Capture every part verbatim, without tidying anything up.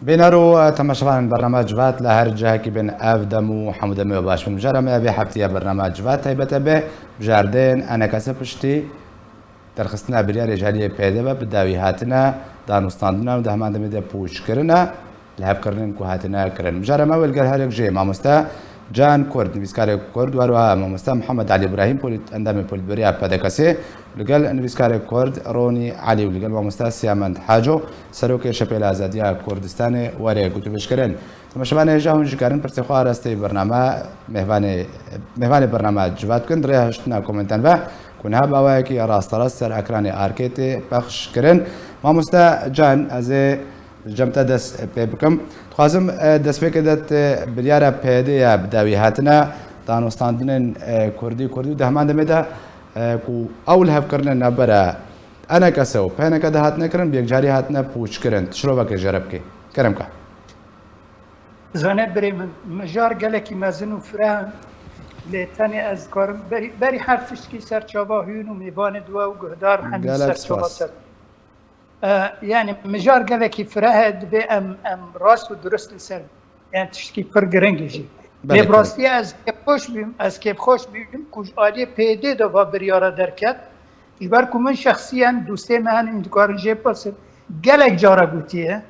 Bîner û temaşevanên bername Civat li her cihekî bin, ev dem û hemû demê we baş bin. Mijara me ya vê hefteyê bername Civat taybet e bi bijardên enekese piştî derxistina biryarê ji aliyê P Y D ve bi dawî hatine danûstandinan û di heman demê de pûçkirine lihevkirinên ku hatine kirin. Mijara me wê li gel her yek jê mamoste Can Kurd, nivîskarê Kurd, û her wiha mamoste Mihemed Elî Îbrahîm, polît-, endamê polîtbûrûya P D K'ê, li gel nivîskarê Kurd Ronî Elî û li gel mamoste Siyamend Haco, serokê Şepêla Azadiya Kurdistanê were gotûbêjkirin. Temaşevanê hêja hûn jî karin pirsê xwe arasteyî bername mêvanê, mêvanê bername Civat bikin, di rêya hiştina komentan ve ku niha bi awayekî rasterast ser ekranê arkê tê pexş kirin. Mamoste Can, ez ê Cem te dest pê bikim. Dixwazim, e, destpêkê de te biryara P Y D ya bi dawî hatine danûstandinên, e, kurdî, kurdî û di heman demê de, e, ku ew lihevkirine navbera enekese û P N K de hatine kirin, bi yekcarî hatine pûçkirin. Tu şiroveke jê re bikî. Kerem ke. Zane birê min, mijar gelekî mezin û fireh in, lê tenê ez karim berî, berî her tiştkî ser çava hûn û mêvanê diwe û guhdar hemî Gelek ser çava spas. ser. E, yani mijar gelekî fireh e, divê em, em rast û durust li ser, yani tiştkî pir giring e jî. Belê, Lê bi tabii. rastî ez kêfxweş bûm, ez kêfxweş bûm ku ji aliyê P Y D de va biryara derket. Ji ber ku min şexsiyen dostê me hene, em dikarin jê bipirsin. Gelek cara gotiye,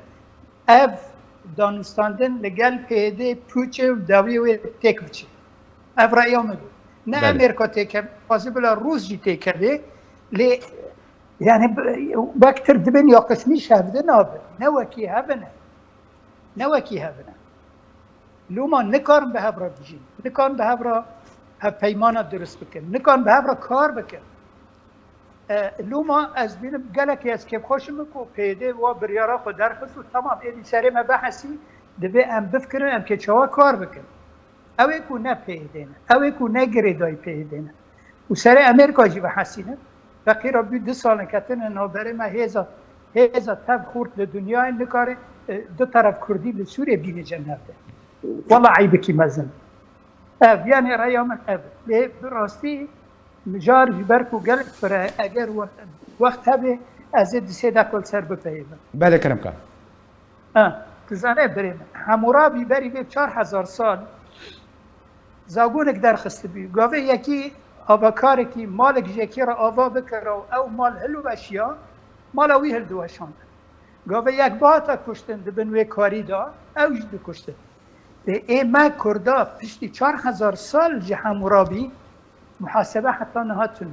ev danûstandin li gel P Y D pûçe û dawiyê wê têk biçe. Ev reya min bû. Ne Belê. Amerîka têkeve, xwazî bila Rûs jî têkeve. Lê Yani, b-, wektir dibin yaqişmîş hevdi nabin. Ne wekî hevine. Ne wekî hevine. Loma nikarin bi hev re bijîn. Nikarin bi hev re hevpeymana dirust bikin. Nikarin bi hev re kar bikin. E, loma ez bînim gelekî ez kêfxweş im ku P Y D wa biryara xwe derxist û temam êdî serê me behesî, divê em bifikirin em kê çawa kar bikin. Ew ê ku ne P Y D ne. Ew ê ku ne girêdayî P Y D ne. Û serê Amerîka jî vehesîne. Feqîra bû du sal in ketine navberê me hêza, hêza tev xurt li dinyayê nikare, e, du teref kurdî li Sûriyê bîne cem hev de. Wela eybekî mezin. Ev, yani reya min ev. Lê bi rastî mijar ji ber ku gelek fire, eger we-, wext hebe, ez ê di sê deqa li ser bipeyivim. Belê, kerem ka. Ha, tu zane birê min. Hemûrabî berî vê çar hezar sal zagonek derxistibî. Gavê yekî avakarekî malek ji yekî re ava bikira û ew mal hilweşiya, mala wî hildiweşand. Gavê yek bihata kuştin di bin wê karî de, ew jî dikuştin. Lê ê me Kurda piştî çar hezar sal ji Hemûrabî muhasebe heta niha tune.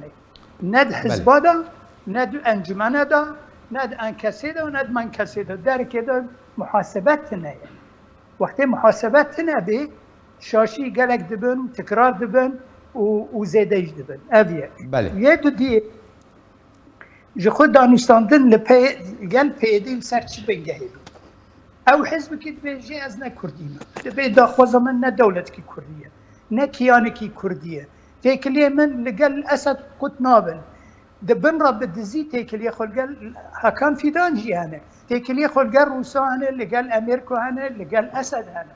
Ne di Belê. hizba de, ne di encumene de, ne di enkesê de, ne di menkesê de. Derkê de muhasebe tune ye. Wextê muhasebe tune bê, şaşî gelek dibin, tikrar dibin û, û zêde jî dibin. Ev yek. Belê. Yê dudiyê, ji xwe danûstandin li pê-, gel P Y D li ser çi bingehê bû? Ew hizbekî dibêje ez ne kurdî me. Dibê daxwaza min ne dewletekî kurdî ye, ne kiyanekî kurdî ye. Têkiliyê min li gel Esed qut nabin. Di bin re bi dizî têkiliyê xwe li gel Hakan Fîdan jî hene. Têkiliyê xwe li gel Rûsa hene, li gel Amerîka hene, li gel Esed hene.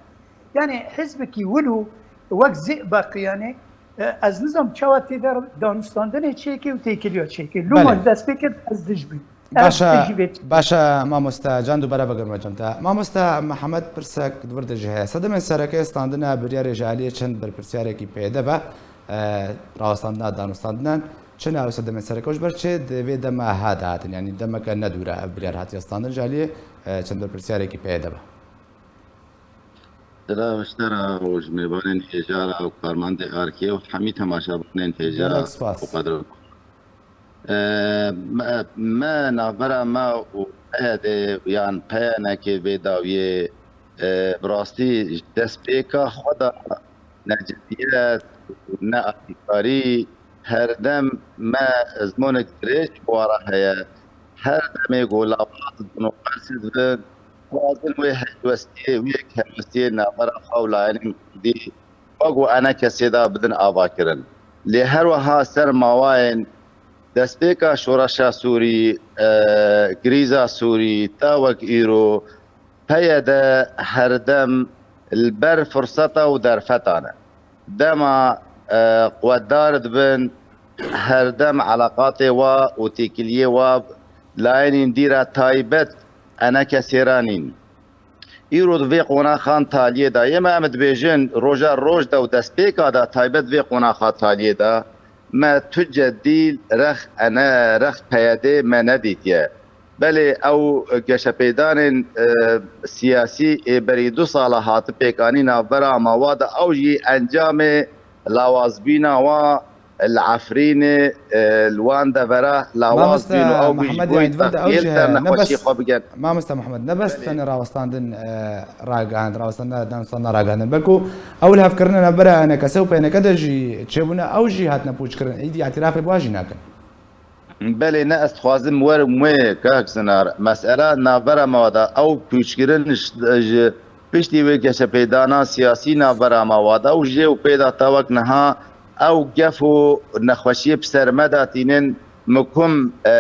Yani hizbekî wilo wek zî beqî yani, e, ez nizam çawa tê de danûstandinê çêkê û têkiliya çêkê. Loma Belê. li destpêkê ez dij bûm. Ez Başa, tijî vê başa mamoste Can, dubare vegerime cem te. Mamoste Mihemed, pirsek di vir de jî heye. Sedemên sereke standina biryarê ji aliyê çend berpirsyarêkî P Y D ve, e, rawestandina danûstandinan, çi ne ew sedemên sereke û ji ber çi di vê dema ha de hatin? Yani demeke ne dûr e ev biryar hatiye standin ji aliyê, e, çend berpirsyarêkî P Y D ve. Silav ji te re û ji mêvanên hêja re û karmendê arkê û hemî temaşevanên hêja Gelek spas. û qedr û E, me, me navbera me û P Y D yan P Y N K vê dawiyê, e, bi rastî ji destpêka xwe de necediyet û nealîkarî, her dem me zimanek dirêj bi we re heye. Her demê ku lawaz dibin û qersî dibin, xwazin wê helwestiyê, wê yek helwestiyê navbera xwe û layenên kurdî wek û enekesê de bidin avakirin. Lê her wiha ser mawayên destpêka şoreşa Sûrî, e, krîza Sûrî, ta wek îro, P Y D her dem li ber firseta û derfetan e. Dema, e, quwetdar dibin, her dem eleqatê wa û têkiliyê wa layenên dî re taybet enekesê re nîn. Îro di vê qonaxan taliyê de yê me, em dibêjin roja roj de û destpêka de taybet vê qonaxa taliyê de me tu cedîl rex ene, rex P Y D me nedîtiye. Belê ew geşepêdanên, e, siyasî ê berî du sala hati pêkanî navbera Amawa de ew jî encamê lawazbîna wan li Efrînê, e, li wan devera lawaz bîn û ew bî ji bo tefkêl ser nexweşî xwe bigen. Mamoste Mihemed, ne bes tenê rawestandin, e, ragihand, rawestandina danûstandina ragihand, belku ew lihevkirine navbera E N K S û P N K de jî çêbûne, ew jî hatine pûçkirin, îdî îtirafê bi wan jî nakin. Belê, ne ez dixwazim werim wê, kak Zinar. Mesela navbera me de ew pûçkirin ji, ji piştî wê geşepêdana siyasî navbera me de û jê û pê de ta wek niha ew gef û nexweşiyê bi ser me de tînin, mikum, e,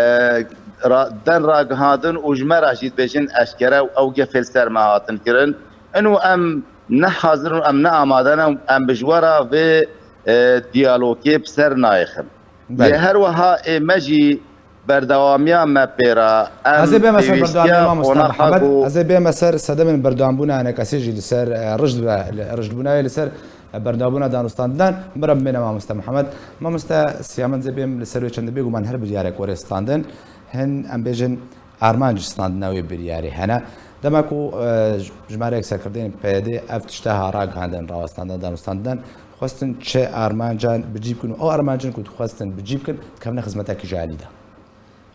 ra-, den ragihandin û ji me re jî dibêjin eşkere û ew gefê li ser me hatin kirin. Ino em ne hazir in, em ne amade ne, em bi ji we re vê, e, diyalogê bi ser nayêxin. Lê her wiha ê me jî berdewamiya me pê re, em Ez ê bême ser pêwîstiya berdewamiya mamoste qonaxa Mihemed, ku ez ê bême ser sedemên berdewambûna E N K S'ê jî li ser, e, rijd be, li, rijdbûna wê li ser, e, berdewambûna danûstandinan, min re bimêne mamoste Mihemed. Mamoste Siyamend, ez ê bêm li ser wê çende, bêguman her biryarek were standin. Hin, em bêjin, armanc standina wê biryarê hene. Dema ku, e, j-, jimareyek serkirdeyên P Y D ev tişta ha ragihandin, rawestandin, danûstandinan, xwestin çi armancan bi cî bikin û ew armancin ku dixwestin bi cî bikin, dikevine xizmeta kîjanî de?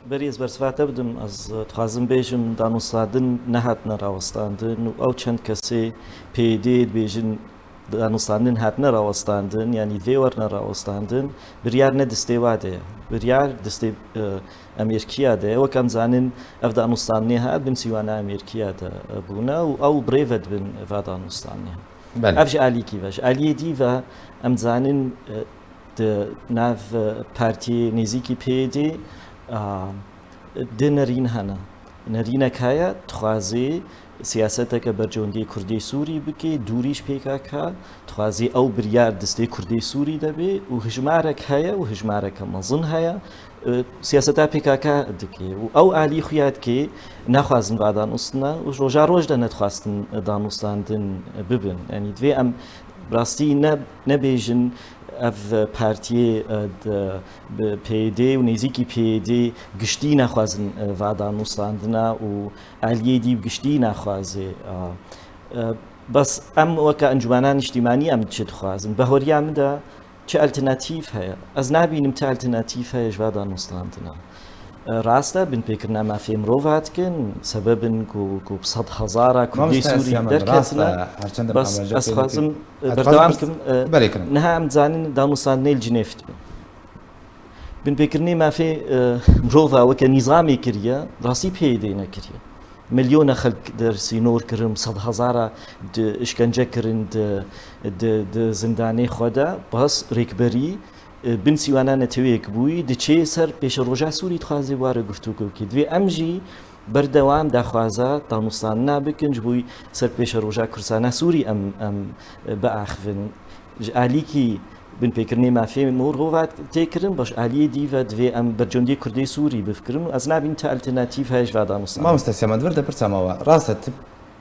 Berî ez bersiva te bidim, ez dixwazim bêjim, danûstandin nehatine rawestandin û ew çend kesê P Y D'ê dibêjin danûstandin hatine rawestandin, yanî vê werine rawestandin, biryar ne distê wa de ye. Biryar distê, e, Amerîkiya de ye. Wek em zanin, ev danûstandinê hat bin sîwana Amerîkiya de, e, bûne û ew birêve dibin va danûstandinê. Belê. Ev ji alîkî ve. Ji aliyê dî ve em zanin, e, di nav, e, partiyê nêzîkî P Y D'ê, a, du nerîn hene. Nerînek heye, dixwazê siyaseteke bercewendiyê Kurdê Sûrî bike, dûrî ji P K K, dixwazê ew biryar distê Kurdê Sûrî de bê û hijmarek heye û hijmareke mezin heye, e, siyaseta P K K dike û ew alî xuya dike, naxwazin va danûstina û ji roja roj de nedixwastin danûstandin bibin. Yanî divê em bi rastî ne, nebêjin ev partiyê, e, di, bi P Y D û nêzîkî P Y D giştî naxwazin, e, va danûstandina û aliyê dî bi giştî naxwaze. E, e, bes em weke Encûmena Niştîmanî em çi dixwazin? Bi hawriya min de çi alternatîf heye? Ez nabînim çi alternatîf heye ji va danûstandina. E, rast e, binpêkirina mafê mirov hatikin, sebebin ku, ku bi sed hezara Kurdê Sûrî derketine. Bes ez dixwazim, e, berdewam kim, e, niha em dizanin danûstandinê li Cinêv dibin. Binpêkirinê mafê, e, mirova weke nîzamê kiriye, rastî P Y D'ê nekiriye. Milyona xelk der sînor kirin, sed hezara di, işkence kirin di, di, di zindanê xwe de, bas rêkberî, e, bin sîwana neteweyek bûyî, diçê ser pêşeroja Sûrî dixwaze ware guftûgo bike. Divê em jî berdewam daxwaza danûstandina bikin, ji bo ser pêşeroja Kurdistana Sûrî em, em, e, biaxivin. Ji alîkî binpêkirinê mafê mirova tê kirin, baş aliyê dî ve divê em bercewendiyê Kurdê Sûrî bifikirin û ez nabînim ti alternatîf heye ji va danûstandinê. Mamoste Siyamend, vir de pirsa me wa. Rast e, ti,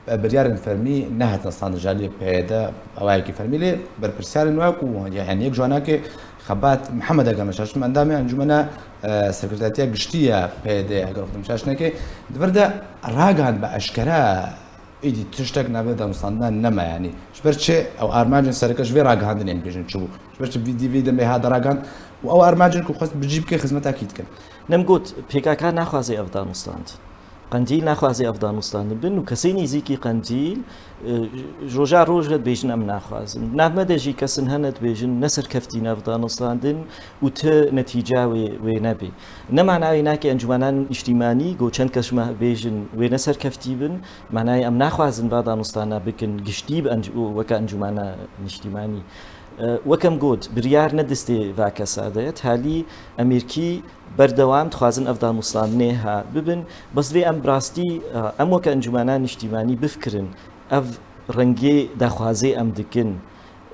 e, biryarên fermî nehatin standin ji aliyê P Y D, awayekî fermî lê berpirsiyarên we ku, yani yek ji wana ke Xebat Mihemed, eger min şaş nekim, endamê Encûmena, e, Sekreteriyetiya Giştî ya P Y D, eger xwe min şaş neke, di vir de ragihand bi eşkere Êdî tiştek navê danûstandina neme, yanî ji ber çi ew armancên sereke ji vê ragihandinê em bêjin çi bû? Ji ber çi vî dî vî demê hat ragihand û ew armancên ku xwest bi cî bike xizmeta kî dikin? Nem got, P K K naxwaze ev danûstand. Qendîl naxwaze ev danûstand bin û kesê nêzîkî Qendîl, e, ji roja roj ve dibêjin em naxwazin. Nav me de jî kesin hene dibêjin ne serkeftî ne ev danûstandin û ti netîca wê, wê nebê. Ne mana wê nake encûmenan niştîmanî, go çend kes ji me bêjin wê ne serkeftî bin, manayê em naxwazin va danûstana bikin giştî bi enc-, û weke encûmena niştîmanî. E, wek em got, biryar ne destê va kesa de ye. Talî Amerîkî berdewam dixwazin ev danûstandinê ha bibin. Bes vê em bi rastî, e, em weke encûmena niştîmanî bifikirin, ev rengê daxwazê em dikin.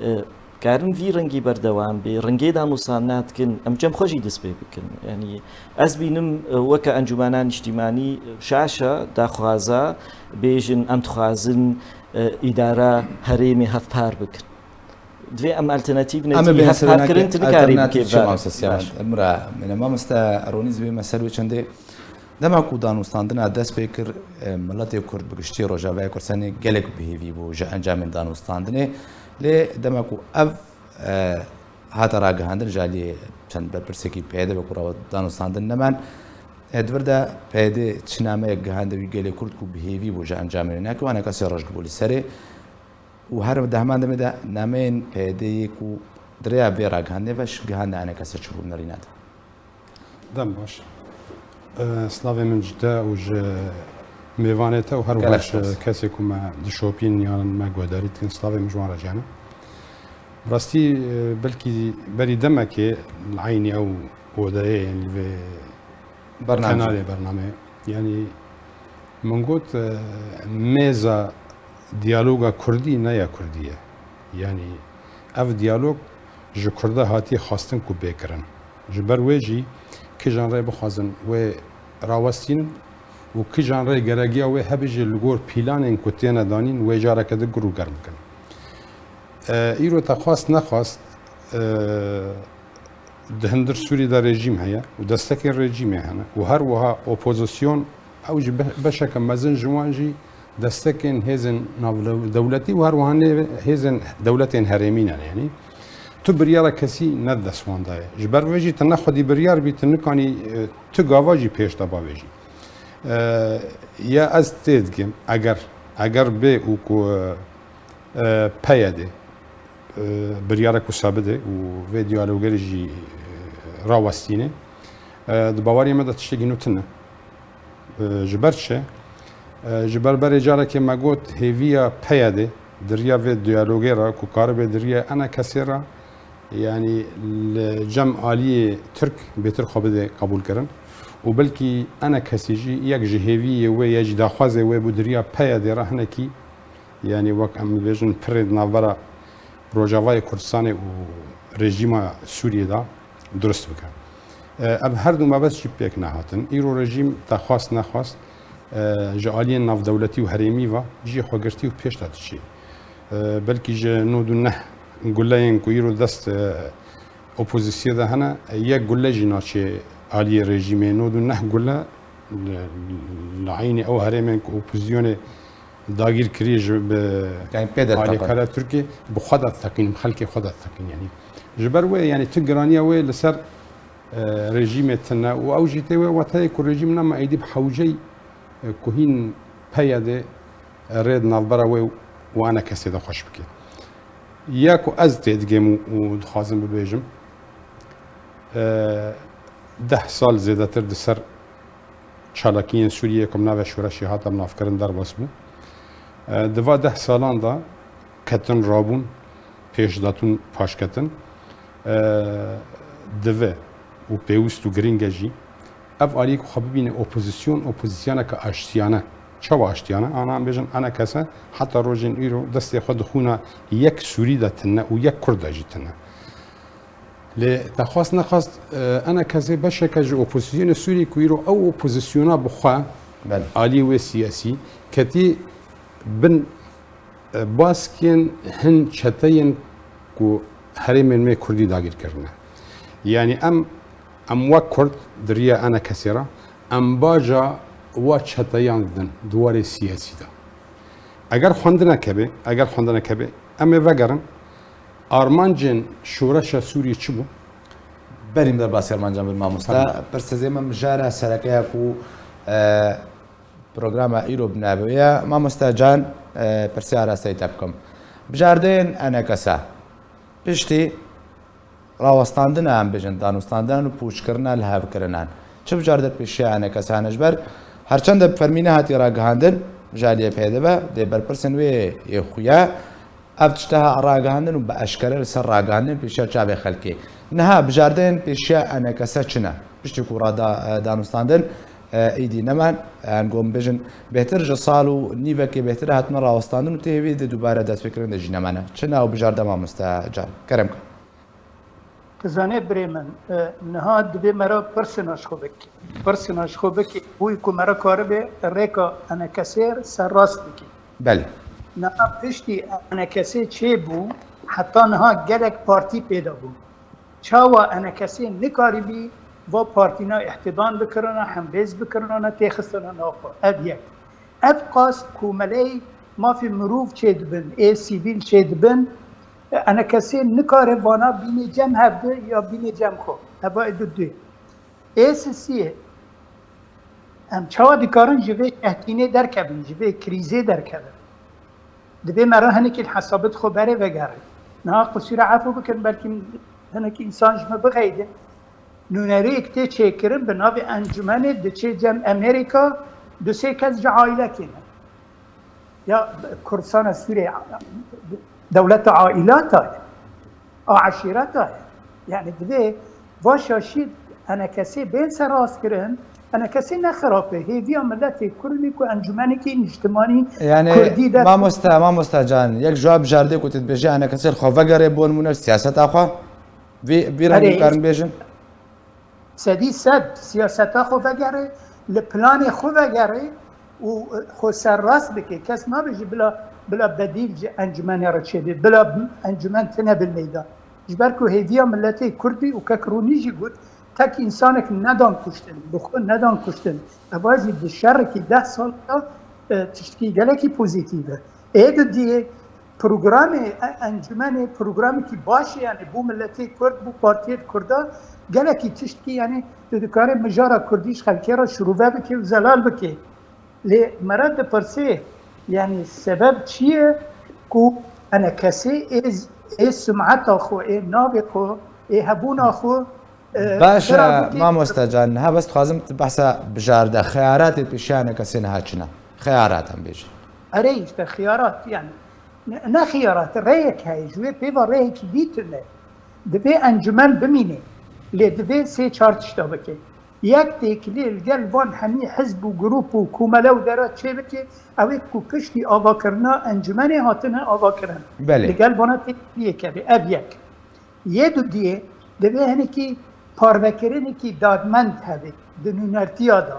E, Karin vî rengî berdewam bê, rengê danûsandina dikin, em cem xwe jî dest pê bikin. Yanî ez bînim, e, weke encûmena niştîmanî şaş e, daxwaza bêjin, em dixwazin, e, îdara herêmê hevpar bikin. Divê em alternatîv Em ê netin, bihên hevpar serûneke kirin tu nikarî alternatîf bikê çi ver. Mamoste Siyamet? Baş. Emra, mine mamoste Ronî zibê me ser wê çendê. Dema ku danûstandina dest pê kir, e, miletê Kurd bi giştî Rojavayê Kurdistanê gelek bi hêvî bû ji encamên danûstandinê. Lê dema ku ev, e, hate ragihandin ji aliyê çend berpirsekî P Y D ve ku rawa danûstandin neman, e, di vir de P Y D çi nameyek gihande wî gelê Kurd ku bi hêvî bû ji encamê wê nake, wan eke sê roj dibû li serê. Û her di heman demê de nameyên P Y D'yê ku di rêya vê ragihandinê ve gihande enekese çi bû nirîna de. Dem baş. E, slavê min ji te û ji mêvanê te û her wiha Gelek ji spas. Kesê ku me dişopîn yan me guhdarî dikin, slavê min ji wan re cihane. Rastî, e, belkî berî demekê li eynî ew odeyê, yani li vê Bernamecî. Kenarê bernameyê. Yani min got, e, mêza diyaloga Kurdî ne ya Kurdî ye. Yani ev diyalog ji Kurda hatiye xwestin ku bê kirin. Ji ber wê jî kijan rê bixwazin wê rawestînin û kijan rê geregiya wê hebe jî li gor pîlanên ku têne danîn wê careke di gur û germ bikin. E, îro te xwest nexwest, e, di hundir Sûrî de rejîm heye û destekên rejîmê hene û her wiha opozîsyon, ew jî be-, beşeke mezin ji wan jî destekên hêzên navdewletî û her wiha nê hêzên dewletên herêmî ne, yanî tu biryara kesî ne dest wan daye. Ji ber vê jî tu ne xwedî biryar bî, tu nikanî, e, tu gava jî pêş de bavêjî. E, ya ez tê dikim, eger, eger bê û ku, e, e, P Y D, e, biryarek wisa bide û vê diyalogê jî, e, rawestîne, e, di baweriyê me de tiştekî nû tune. E, ji ber çi? E, ji ber berê carekê me got hêviya P Y D di riya vê diyalogê re ku karibe di riya enekesê re, yanî li cem aliyê Tirk bêtir xwe bide qebûlkirin û belkî enekesê jî yek ji hêviyê wê ya jî daxwazê wê bû di riya P Y D re hinekî, yanî wek em dibêjin pirê di navbera Rojavayê Kurdistanê û rejîma Sûriyê de durust bike. E, ev her du mebest jî pêk nehatin. Îro rejîm te xwest nexwest, e, ji aliyên navdewletî û herêmî ve jî xwegirtî û pêş de diçî. E, belkî ji nod û neh guleyên ku îro dest, e, opozîsyê de hene, yek gule jî naçê aliyê rejîmê. Nod û neh gule li, li eynî ew herêmên ku opozîsyonê dagîrkirî ji bi Yanî pê de alîkara teqin. Tirkiyê bi xwe de teqînim, xelkê xwe de teqîn, yanî. Ji ber wê, yanî tu giraniya wê li ser, e, rejîmê tune û ew jî tê wê wateyê ku rejîm nema êdî bi hewceyî, e, ku hîn P Y D rê di navbera wê û enekesê de xweş bike. Ya ku ez tê digêm û, û dixwazim bibêjim, e, deh sal zêdetir di ser çalakiyên Sûriyê ku bi navê şoreşê hate binavkirin derbas bû. E, di va deh salan de ketin rabûn, pêş datûn paşketin, e, dive û pêwist û girîng e jî ev aliyê ku xwe bibîne opozîsyon, opozîsyoneke aştiyane. Çawa aştiyane? Ana em bêjin enekese heta rojên îro destê xwe di xûna yek Sûrî de tine û yek Kurd de jî tine. Lê te xwest nexwest, e, enekesê beşeke ji opozîsyonê Sûrî ku îro ew opozîsyona bi xwe Belê. Aliyê wê siyasî ketî bin, e, baskên hin çeteyên ku herêmên me Kurdî dagîr kirine. Yanî em, em wek Kurd di riya enekesê re em baja wa çeteyan didin di warê siyasî de. Eger xwendineke be, eger xwendineke be, em ê vegerin, armancên şoreşa Sûriyê çi bû? Berî min derbasî armancan bir mamoste. Tamam. Pirsizê min mijara serekeya ku, e, programa îro bi navê ye. Mamoste Can, e, pirsiya rasteyî te bikim. Bijardeyên enekesa. Piştî rawestandina, em bêjin, danûstandinan û pûçkirina lihevkirinan. Çi bicarde pêşiya enekesa hene ji ber, herçende bi fermî nehatî ragihandin, ji aliyê P Y D ve, dê berpirsên wê yê xuya, ev tişteha ragihandin û bi eşkere li ser ragihandin pêşiya çavê xelkê. Niha bijardeyên pêşiya enekese çi ne? Piştî ku rada, e, danûstandin, E, îdî neman, em got bêjin, bêhtir ji sal û nîvekê bêhtir hatine rawestandin û tê hêvî di dubare destpêkirin de jî nemane. Çi ne ew bijarde mamoste Can? Kerem ke. Ti zanê birê min, e, niha divê me re pirsina ji xwe bikî. Pirsina ji xwe bikî, bûyî ku me re karibe rêka enekesê serrast bikî. Belê. Niha piştî enekesê çêbû, heta niha gelek partî pê de bûn. Çawa enekesê nikaribî va partîna îhtîdan bikirina, hembêz bikirina, têxistina nav xwe? Ev yek. Ev qas komeleyê mafê mirov çêdibin, ê sivîl çêdibin, enekesê nikare vana bînê cem hevdi ya bînê cem xwe. Eva ê du dê. Ê sisiyê. Em çawa dikarin ji vê şehtînê derkevin, ji vê krîzê derkevin? Divê me re hinekî li hesabit xwe berê vegerin. Niha qisûra efû bikin, belkî hinekî însan ji me bixeydin. Nûneriyek tê çêkirin bi navê encûmenê, diçê cem Amerîka, du sê kes ji aîlekê ne. Ya Kurdistana Sûriyê dewleta aîlata ye, a eşîreta ye. Yani divê va şaşî enekesê bên serrast kirin. Enekesê ne xirab e. Hêviya miletê Kurd e ku encûmenekî niştimanî Yani Kurdî de mamoste, mamoste Can, yek ji wan bijardê ku tu dibêjî enekesê li xwe vegerê, bo nimûne siyaseta xwe. Vî, vî rengî Erê, karin bêjin? Sedî sed siyaseta xwe vegerê, li planê xwe vegerê û xwe serrast bike. Kes nabêje bila, bila bedîl ji encûmenê re çêbe, bila encûmen tine bin meydan. Ji ber ku hêviya miletê Kurd bî û kek Rûnî jî got, tek însanek nedan kuştin, bi xwe nedan kuştin. Eva jî di şerekî deh sal de, e, tiştekî gelekî pozîtîf e. Ê di diyê programê e-, encûmenê programekî baş e, yani bû miletê Kurd, bû partiyê Kurda gelekî tiştkî, yani tu dikarê mijara Kurdî ji xelkê re şirove bike û zelal bike. Lê me re dipirsê, yani sebeb çi ye ku enekesê ê, ê sumeta xwe, ê navê xwe, ê hebûna xwe, e, Baş e, xira bike? Mamoste Can, niha bes dixwazim tu behsa bijarde, xeyaratê pêşiya enekesê niha çi ne? Xeyarat em bêjin. Erê işte xiyarat, yani ne, ne xiyarat, rêyek heye, ji wê pêva rêyekî dî tune. Divê encûmen bimîne, lê divê sê çar tişta bike. Yek, têkiliyê li gel van hemî hizb û grûp û komele û dera çê bike, ew ê ku piştî avakirina encûmenê hatine avakirin. Belê. Li gel vana têkiliyê keve, ev yek. Yê dudiyê divê hinekî parvekirinekî dadmend hebe di nûnertiya de.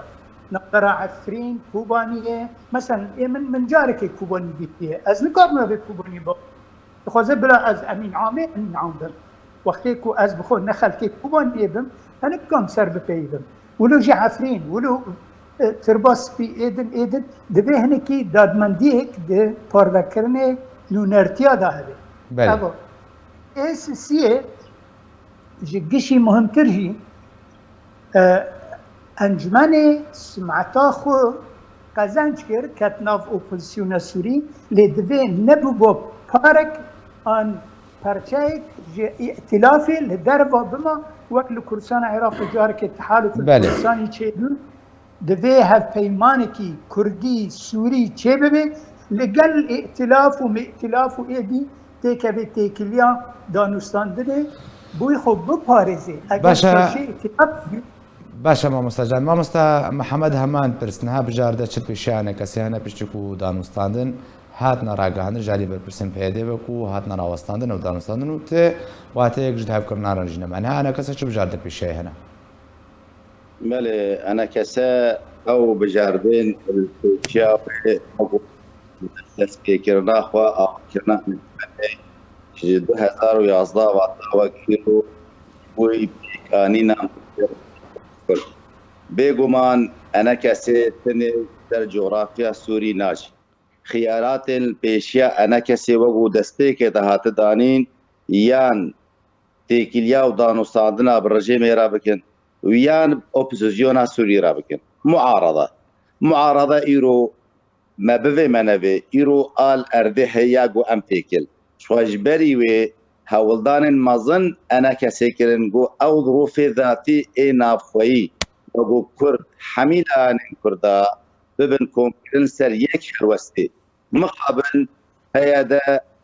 Navbera Efrîn, Kobaniyê, mesela ê min, min carekê Kobanî dîtiye. Ez nikarim navê Kobanî bixwim. Dixwaze bila ez Emîn Amê, Emîn Am bim. Wextê ku ez bi xwe ne xelkê Kobaniyê bim, ez nikim ser bipeyivim. Wilo jî Efrîn, wilo, e, Tirba Spî, êdin, êdin, divê hinekî dadmendiyek di parvekirinê nûnertiya de hebe. Belê. Evo, ê sisiyê ji gişî muhimtir jî, e, encûmenê simeta xwe qezenc kir, ket nav opozisyona Sûrî, lê divê nebûbo parek an perçeyek ji îtilafê li derva bima, wek li Kurdistana Iraqê carekê tehaluf li Belê. Kurdistanî çêbû. Divê hevpeymanekî Kurdî Sûrî çêbibe, li gel îtilaf û mêtilaf û êdî têkeve têkiliya danûstandinê, bûyî xwe biparêze. Eger Baş e. Kêşê îtilaf Baş e mamosta Can. Mamosta Mihemed heman pirs, niha bijarde çi pêşiya enekesê hene piştî ku danûstandin hatine ragihandin ji alî berpirsên P Y D ve ku hatine rawestandin û danûstandin û ti wateyek ji di hevkirina re jî nema. Niha enekese çi bijarde pêşiyayê hene? Belê, enekese ew bijardên li pêşiya wê destpêkirina xwe, avakirina enekesê ji du hezar û yazdeh vata wek îro ji bo pêkanîna Kurd. Bêguman enekesê tenê ser coxrafya Sûrî naçe. Xiyaratên li pêşiya enekesê wek û destpêkê de hate danîn yan têkiliya û danûstandina bi rejîmê re bikin û yan bi opozîsyona Sûrî re bikin. Muarada. Muarada îro me bivê me nevê, îro a li erdê heye ya ku em têkil. Ji xwe ji berî wê hewldanên mezin enekesê kirin ku ew di rûfê zatî ê navxweyî, wek ku Kurd, hemî layanên Kurda bibin komkirin ser yek helwestê. Mixabin P Y D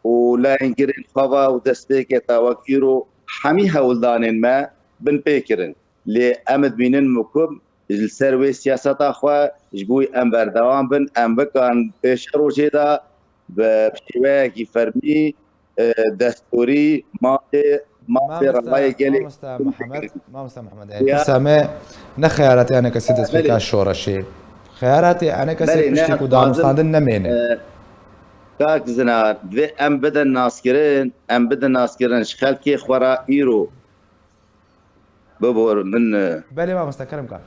û layengirên xwe ve û destpêkê te wek îro hemî hewldanên me bin pê kirin. Lê em dibînin mikum Li ser wê siyaseta xwe ji bo em berdewam bin, em bikan pêşerojê de bi şêweyekî fermî, e, destûrî mafê, mafê rewayê gelê. Mamosta Mihemed, Mamosta Mihemed, yani pirsa me ne xeyaratê enekesê destpêka şoreşê. Xeyaratê enekesê piştî ku danûstandin nemêne. E, Kak Zinar, divê em bidin naskirin, em bidin naskirin ji xelkê xwe re îro. Bibor min, e, Belê mamosta, kerem ka.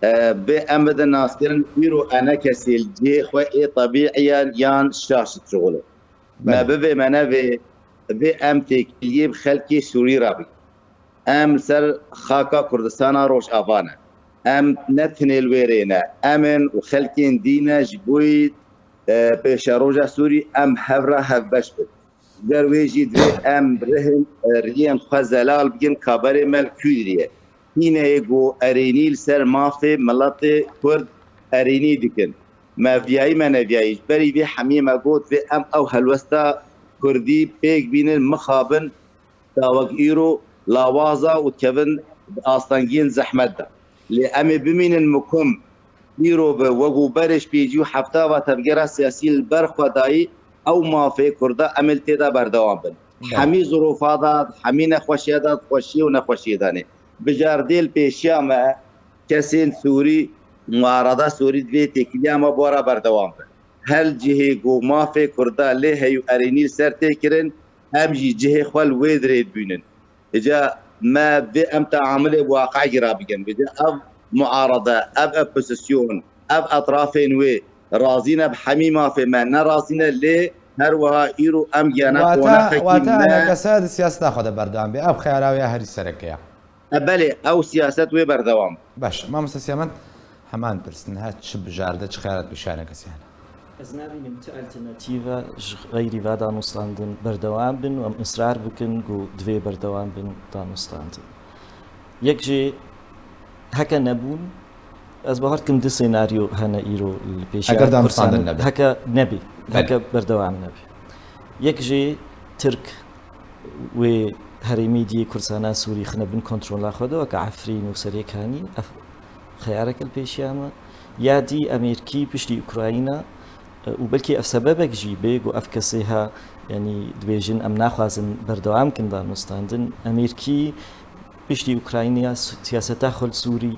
E, bê em bidin naskirin, îro enekesê li cihê xwe ê tebîî ye yan şaş dişixule. Me bibê me nevê, bê em têkiliyê bi xelkê Sûrî re bikin. Em li ser xaka Kurdistana Rojava ne. Em ne tinê li wê rê ne. Em in û xelkên dî ne ji bo yî, e, pêşeroja Sûrî em hev re hevbeş bin. Ji ber wê jî divê em rihên, e, riyên xwe zelal bikin ka berê me li kû diriye. Hîneyê ku erênî li ser mafê miletê Kurd erênî dikin. Me viyayî me neviyayî. Ji berî vê hemiyê me got vê em ew helwesta Kurdî pêk bînin, mixabin, da wek îro lawaza û dikevin di astengiyên zehmet de. Lê em ê bimînin mikum. Îro bi wek û berê ji pêncî û hefta ve tevgera siyasî li ber xwe dayî, ew mafê Kurda em ê li tê de berdewam bin. Belê. Hemî zirofa de, hemî nexweşiya de, xweşiyê û nexweşiyê de ne. Bijardê li pêşiya me, kesên Sûrî, muarada Sûrî divê têkiliya me bi we re berdewam bin. Her cihê ku mafê Kurda lê heyû erênî li ser tê kirin, em jî cihê xwe li wê dirê dibînin. Îca me vê em teamulê bi waqicî re bikin. Vêca ev muarada, ev opozisyon, ev etrafên wê razî ne bi hemî mafê me, ne razî ne, lê her wiha îro em giyana konexekî me. Wata enekese di siyaseta xwe de berdewam bê. Ev xeyara wê ya herî sereke ya. E, belê, ew siyaset wê berdewam. Baş, mamoste Siyamen, heman pirsin, ha çi bijarde, çi xeyalat pêşiya enekesê hene? Ez nabînim ti alternatîve ji xeyrî va danûstandin berdewam bin û em israr bikin ku divê berdewam bin danûstandin. Yek jê heke nebûn, ez bawer dikim du senaryo hene îro li pêşiya Kursan. Eger danûstandin nebe. Heke nebê, belê, heke berdewam nebe. Yek jê Tirk wê herêmê diyê Kurdistana Sûrî xine bin kontrola xwe de weke Efrîn û Serêkanî, ev xeyareke li pêşiya me. Ya dî Amerîkî piştî Ukrayna, e, û belkî ev sebebek jî bê ku ev kesê ha, yanî dibêjin em naxwazin berdewam kin danûstandin. Amerîkî piştî Ukrayna s-, siyaseta xwe li Sûrî,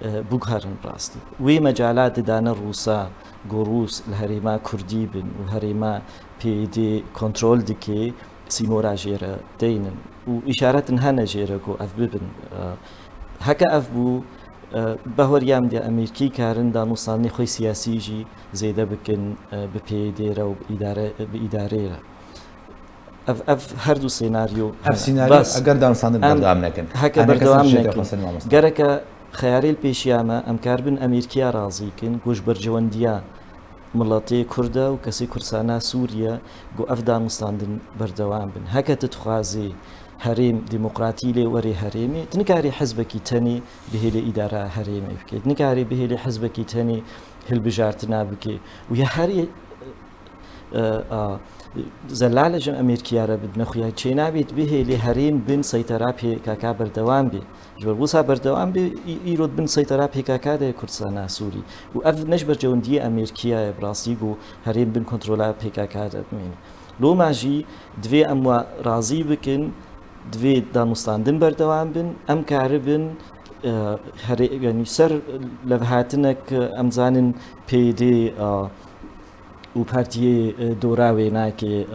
e, biguherin rastî. Wê mecala didane Rûsa, ku Rûs li herêma Kurdî bin û herêma P Y D kontrol dike, sînora jê re deynin. Û îşaretin hene jê re ku ev bibin. E, heke ev bû, e, bahweriya min de Amerîkî karin danûstandinê xwe siyasî jî zêde bikin, e, bi P Y D re û bi îdare, bi îdarê re. Ev, ev her du senaryo hene. Ev senaryo, bas, eger danûstandin em berdewam nekin, heke berdewam nekin, gereke xeyarê li pêşiya me, em karibin Amerîkiya razî kin, ku ji berjewendiya miletê Kurd e û kesê Kurdistana Sûriye, ku ev danûstandin berdewam bin. Heke tu dixwazî herêm demokratî lê werê herêmê, tu nikarî hizbekî tenê bihêlê îdara herêmê bike. Tu nikarî bihêlê hizbekî tenê hilbijartina bike. Û ya herî e, a, zelale ji Amerîkiya re bidine xuya çênabê, bihêlê herêm bin seytera P K K berdewam bê. Ji ber wisa berdewam bê, î-, îro bin seytera P K K de Kurdistana Sûrî. Û ev ne ji bercewendiyê Amerîkiya ye bi rastî ku herêm bin kontrola P K K de bimîne. Loma jî divê em wa razî bikin, divê danûstandin berdewam bin, em karibin, e, herê-, yanî ser levhatinek, em zanin P Y D, e, û partiyê, e, dora wê nake, e,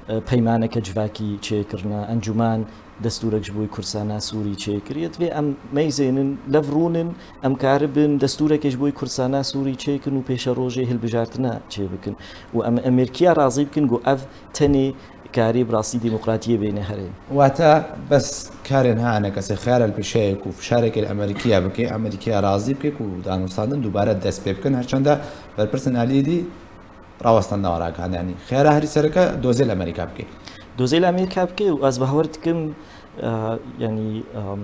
e, peymaneke civakî çêkirine, encûman destûrek ji bo Kurdistana Sûrî çêkiriye. Divê em meyzênin, lev rûnin, em karibin destûrekê ji bo Kurdistana Sûrî çêkin û pêşerojê hilbijartina çêbikin. Û em Amerîkiya razî bikin ku ev tenê karî bi rastî demokratiyê bêne herê. Wate bes karên ha enekesê xeyal li pêşeyê ku fişarekê li Amerîkiya bike, Amerîkiya razî bike ku danûstandin dubare dest pê bikin, her çenda berpirsên aliyê dî rawestan nava ragihandin. Yanî xeyara herî sereke dozê li Amerîka bike. Dozê li Amerîka bike û ez bawer dikim, e, yanî, em,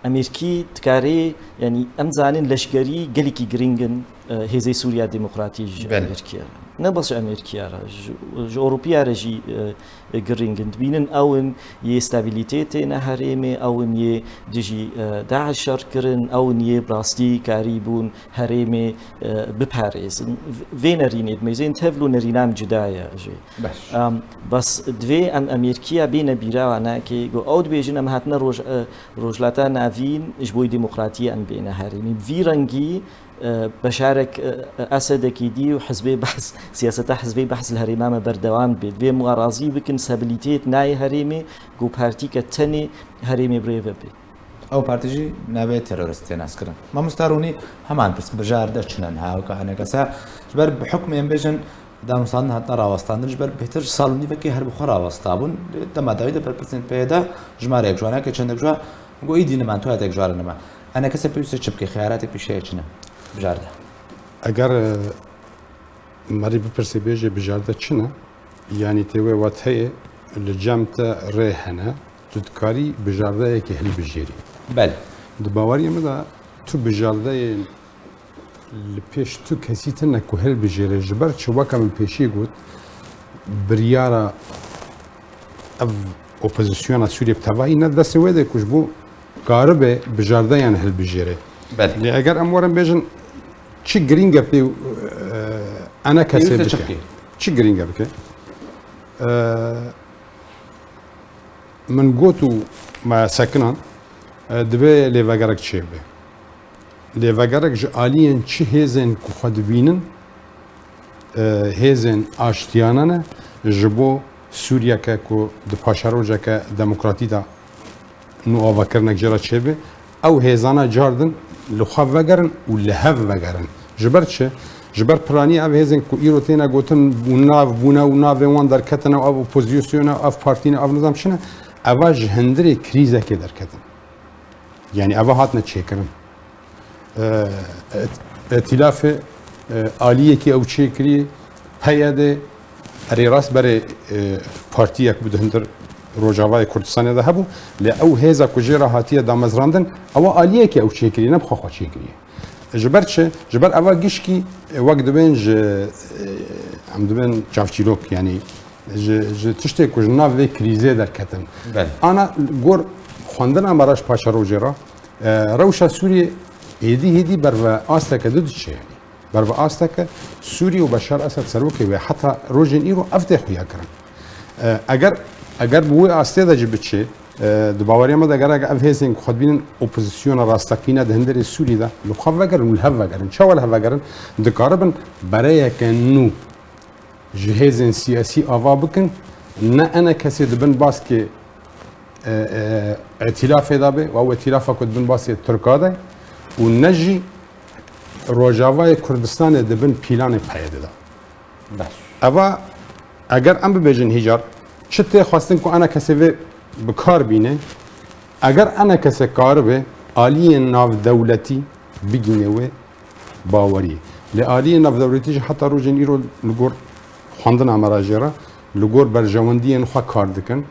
Amerîkî dikarê, yanî em zanin leşkerî gelekî giring in, e, Hêzê Sûriya Demokratî ji Amerîkiya. Ne bes ji Amerîkaya re, ji, ji Ewropiya re jî, e, e, girîng in. Dibînin ew in yê stabilitê têne herêmê, ew in yê dijî, e, DAIŞ şer kirin, ew in yê bi rastî karîbûn herêmê, e, biparêzin. V-, vê nerînê dimeyzên tevl û nerînan cuda ye jê. Baş. Em, bes divê em Amerîkaya bêne bîra wanakê, ku ew dibêjin em hatine roj-, e, Rojhilata Navîn ji bo demokratiyê em bêne herêmê. Bi vî rengî, e, beşarek, e, Esedekî dî û Hizbê Behs, siyaseta Hizbê Behs li herêma me berdewam dibe. Divê em wa razî bikin, stabiliteyê nayê herêmê, ku partîke tenê herêmê bi rê ve bê. Ew partî jî navê terorîst tê naskirin. Mamosta Rûnî, heman pirs, bijarde çi ne niha, weke enekese, ji ber bi hukmê em bêjin, danûstandin hatine rawestandin, ji ber bêhtir ji sal û nîvekê her bi xwe rawesta bûn. Dema dawî de berpirsên P Y D jimareyek ji wan, yekê çendek ji wan, got, îdî niman, toyeteke ji wan re niman. Enekese pêwîst e çi bike, xeyalatê pêşiya ye çi ne? Bijarde. Eger, e, merî bipirsê bêje bijarde çi ne? Yanî tê wê wateyê li cem te rê hene, tu dikarî bijardeyekê hilbijêrî. Belê. Di baweriya min de tu bijardeyên li pêş tu kesî tune ku hilbijêre, ji ber çi weke min pêşî got, biryara ev opozisyona Sûriyê bi tevahî ne destê wê de ku ji bo karibe bijardeyan hilbijêre. Belê. Lê eger em werin bêjin çi girîng e pê, e, enekesê bike. Çi girîng e bike? E, Min got û me sekinan, e, divê lêvegerek çêbibe. Lêvegerek ji aliyên çi hêzên ku xwe dibînin, e, hêzên aştiyane ne, ji bo Sûriyeke ku di paşerojeke demokratî de nû avakirinek jê re çêbe, ew hêzana cardin li xwe vegerin û li hev vegerin. Ji ber çi? Ji ber piranî ev hêzên ku îro têne gotin û nav bûne û navê wan derketine û ev opozisyone, ev partî ne, ev nizam çi ne, eva ji hundirê krîzekê derketin. Yanî eva hatine çêkirin. E, et-, Etîlafê, e, aliyekî ew çêkirî, P Y D, erê rast berê, e, partiyek bû di hundir Rojavayê Kurdistanê de hebû, lê ew hêza ku jê re hatiye damezrandin, ewa aliyekî ew çêkirî, ne bi xwe xwe çêkirî. Ji ber çi? Ji ber eva gişkî, e, wek dibên ji, e, em dibên çavçîrok, yanî ji, ji tiştê ku ji nav vê krîzê derketin. Belê. Ana gor xwendina me re ji paşerojê re, e, rewşa Sûriyê êdî hêdî berve asteke din diçe, yanî. Berve asteke Sûriyê û Beşar Esed serokê wê heta rojên îro ev tê xuyakirin. E, eger, eger bi wê astê de jî biçe, e, di baweriya me de gerek ev hêzên ku xwe dibînin opozisyona rasteqîne di hundirê Sûrî de li xwe vegerin û li hev vegerin. Çawa li hev vegerin? Dikaribin bereyeke nû ji hêzên siyasî ava bikin, ne enekesê di bin baskê, e, e, îtîlafê de be, û ew îtîlafa ku di bin basê Tirka de, û ne jî Rojavayê Kurdistanê di bin pîlanê P Y D de. Baş. Eva, eger em bibêjin hîcar, çi tê xwestin ku enekesê vê bi kar bîne, eger enekese karibe aliyên navdewletî bigîne wê baweriyê. Lê aliyên navdewletî jî heta rojên îro li gor xwendina me re jê re, li gor berjewendiyên xwe kar dikin.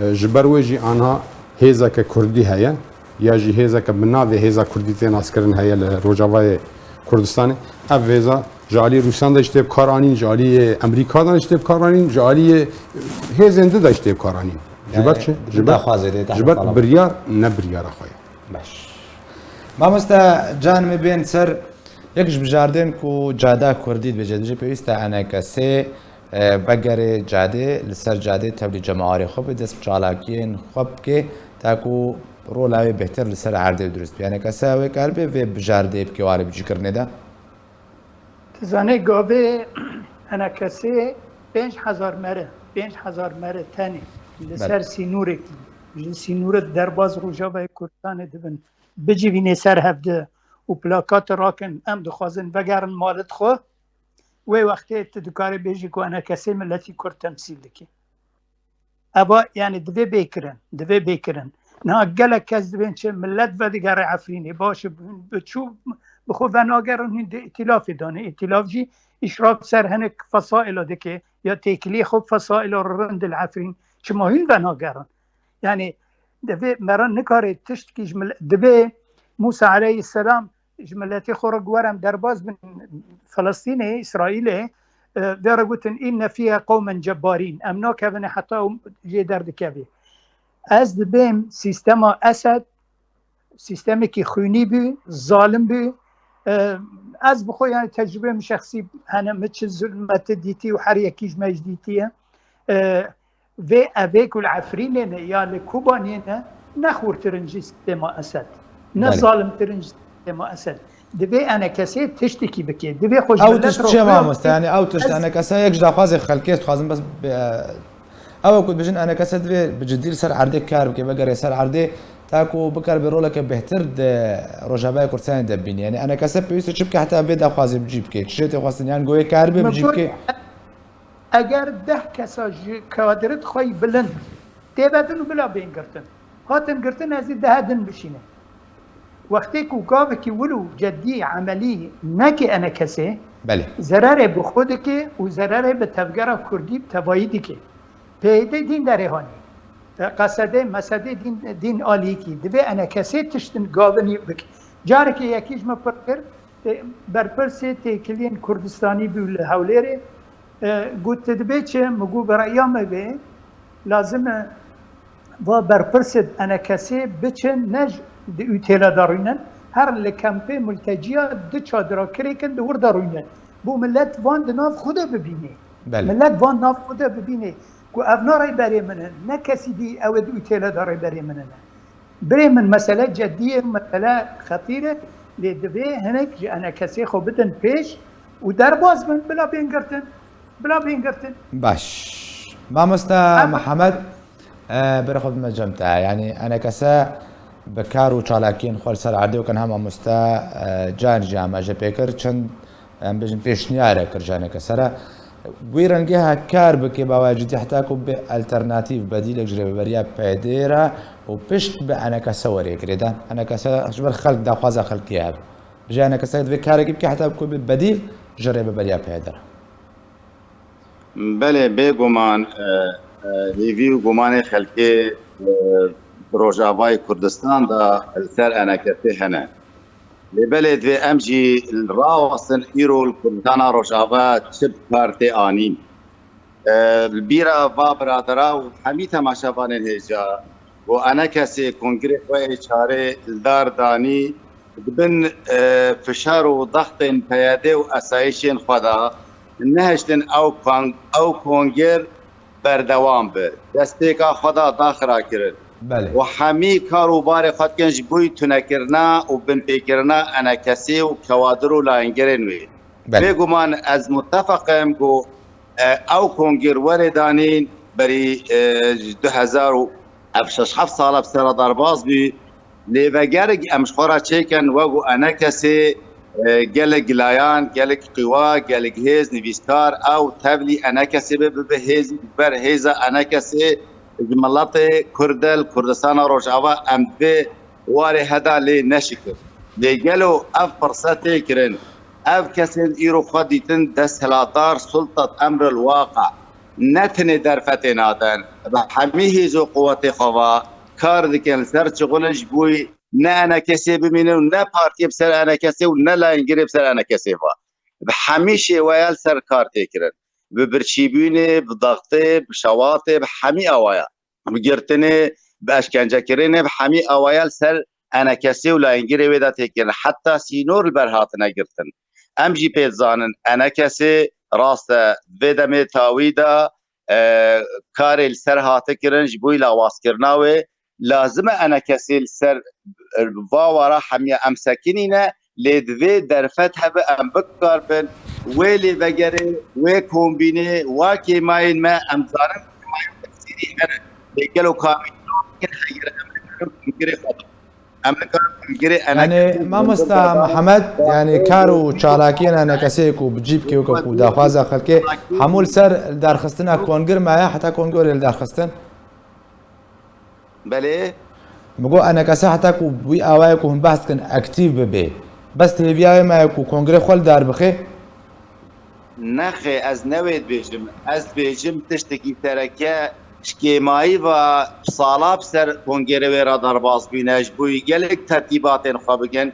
E, ji ber wê jî anha hêzeke kurdî heye, ya jî hêzeke bi navê hêza kurdî tê naskirin heye li Rojavayê Kurdistanê. Ev hêza ji alî Rûsan de jî tê bi kar anîn, ji alî Amerîka de jî tê bi kar anîn, ji alî hêzên din de jî tê bi kar anîn. Ji ber Yani, çi? Ji ber, daxwazê de, ji ber daxwazê. Biryar ne biryara xwe ye. Baş. Mamoste Can, me bên ser yek ji bijardên ku cada kurdî dibêje, dibêje pêwîst e enekesê, e, vegere cadê, li ser cadê tevlî cemawerê xwe be, dest bi çalakiyên xwe bike, ta ku rola wê bêhtir li ser erdê dirust be. Enekese wê karibe vê bijardê bike warê bicîkirinê de? Tu zanî gavê enekesê pênc hezar mere, pênc hezar mere tenê li Belê. Ser sînorê, ji sînorê derbaz Rojavayê Kurdistanê dibin, bicivînê ser hevdi û plakat rakin, em dixwazin vegerin malit xwe, wê wextê tu dikarî bêjî ku enekesê miletî Kurd temsîl dike. Eva, yani, divê bê kirin, divê bê kirin. Niha gelek kes dibên çi, millet vedigere Efrînê. Baş e, bi çû bi xwe venagerin, hûn di îtîlafê de ne. Îtîlaf jî îşrak ser hinek fesaîla dike, ya têkiliyê xwe fesaîla rind li Efrîn. Çima hûn venagerin? Yani, divê me re nikare tiştkî ji mil-, divê Mûsa aleyhisselam ji miletê xwe re guherem derbas bin Filistînê, Îsraîlê, e, vê re gotin, "Înne fîha qewmen cebbarîn." Em nakevine heta ew jê derdikevê. Ez dibêm sîstema Esed, sîstemekî xwînî bû, zalim bû. E, ez bi xwe, yani, tecrûbeyê min şexsî hene, min çi zulmeti dîtî û her yekî ji me jî dîtiye. E, vê evê ku li Efrînê ne ya li Kobaniyê ne, ne xurtir in ji sîstema Esed. Ne Belê. zalimtir in ji sîstema Esed. Divê enekesê tiştekî bike. Divê xwe ji Ew millet tişt çi ye, rexuya mamoste? bike. Yani ew tişt, Ez enekese yek ji daxwazê xelkê, ez dixwazim bes bi, e, ew ku dibêjin enekese divê bi cidî li ser erdê kar bike, vegerê ser erdê, ta ku bikaribe roleke bêhtir di Rojavayê Kurdistanê de bibîne. Yani enekese pêwîst e çi bike heta vê daxwazê bi cî bike? Çi jê tê xwestin? Yani goyê karibe bi Min cî got, bike? Eger deh kesa ji kadirit xwe yî bilind tê vedin û bila bên girtin. Hatin girtin, ez ê dehe din bişînim. Wextê ku gavekî wilo cedî, emelî neke enekesê, Belê. zererê bi xwe dike û zererê bi tevgera kurdî, bi tevayî dike. P Y D dîn derê hanî. E, Qesedê, mesedê dîn, dîn alîkî. Divê enekesê tiştin gavinî bike. Carekê yekî ji me pir kir, e, berpirsê têkiliyên Kurdistanî bû li Hewlêrê. E, got, "Tu dibê çi?" Min got, "Bi reya me bê, lazim e va berpirsê enekesê biçin, ne ji di otêla de rûnin, her li kempê multeciya du çadira kirêkin di wir de rûnin. Bo millet van di nav xwe de bibînê." Belê. Millet van nav xwe de bibînê ku ev na rêberê min in, ne kesî dî ew ê di otêla de rêberê min in. Birê min, mesele cedî ye, mesele xetîr e, lê divê hinek ji enekesê xwe bidin pêş û derbas bin, bila bên girtin. Bila bên girtin. Baş. Mamosta Em- Mihemed, e, berê xwe bime cem te. Yani enekese bi kar û çalakiyên xwe li ser erdê, weke niha mamosta, e, Can jî amaje pê kir. Çend, em bêjin, pêşniyare kir ji enekese re. Wî rengê ha kar bike, bi awaya cidî, heta ku bi alternatîf, bedîlek ji rêveberiya P Y D re û pişt bi enekese were girêdan. Enekese ji ber xelk, daxwaza xelkê hebe. Ji enekese divê karekî bike heta ku bi bedîl ji rêveberiya P Y D re. Belê, bêguman, e, e, hêvî û gumanê xelkê, e, di Rojavayê Kurdistan de li ser enekesê hene. Lê belê divê em jî rawestin îro li Kurdistana Rojava çi bi kar tê anîn. E, li bîra va biradera û hemî temaşevanên hêja, ku enekesê kongrê xwe ê çarê li dar danî, di bin, e, fişar û dextên P Y D û esayîşên xwe de nehiştin ew kon-, ew kongir berdewam bi. Destpêka xwe de daxira kirin. Belê. Û hemî kar û barê xwe dikin ji bo tunekirina û binpêkirina enekesê û kewadir û layîngerên wê. Belê. Bêguman ez mutefeq im ku, e, ew kongir were danîn berî, e, ji du hezar û ev şeş heft sala bi sera derbas bû. Lê vegerig em ji xwe re çêkin, wek û enekesê, e, gelek gilayan, gelek qîwa, gelek hêz, nivîskar, ew tevlî enekesê be, bibe hêz, ber hêza enekesê ji miletê Kurd e, li Kurdistana Rojava, em vê warê heda lê neşikin. Lê gelo ev firset tê kirin? Ev kesên îro xwe dîtin desthilatdar, sultat emril waqe, ne tenê derfetê nadin, bi hemî hêz û quwetê xwe ve kar dikin li ser çixulin ji bo ne enekesê bimînin û ne partiyê bi ser enekesê û ne layîngirê bi ser enekesê ve. Bi hemî şêweya li ser kar tê kirin. Bi birçîbûnê, bi dextê, bi şewatê, bi hemî awaya. Bi girtinê, bi eşkencekirinê, bi hemî awaya li ser enekesê û layîngirê wê de tê kirin. Heta sînor li ber hatine girtin. Em jî pê dizanin, enekesê rast e, vê demê tawî de, e, karê li ser hate kirin ji bo lawazkirina wê. Lazim e enekesê li ser, e, va wara hemiya em sekinîne, lê divê derfet hebe em bikaribin wê lêvegerê, wê kombînê, wa kêmayên me, em zanin kêmayên teksîlî hene. Lê gelo kamî hegir em li kongirê xwe de. Em li kongirê Yani, enekesê mamosta Mihemed, yani, kar û çalakiyên enekesê ku bi cî bike weke ku daxwaza xelkê hemû li ser darxistina kongir maye, heta kongirê li darxistin? Belê. Min got, enekese heta ku wî awayê ku hûn behs dikin aktîf bibe, bes hêviya wê maye ku kongirê xwe li dar bixe? Nexê, ez ne wê dibêjim. Ez dibêjim tiştekî sereke ji kêmayî ve sala bi ser kongirê wê re derbas bûne, ji bo gelek tertîbatên xwe bikin,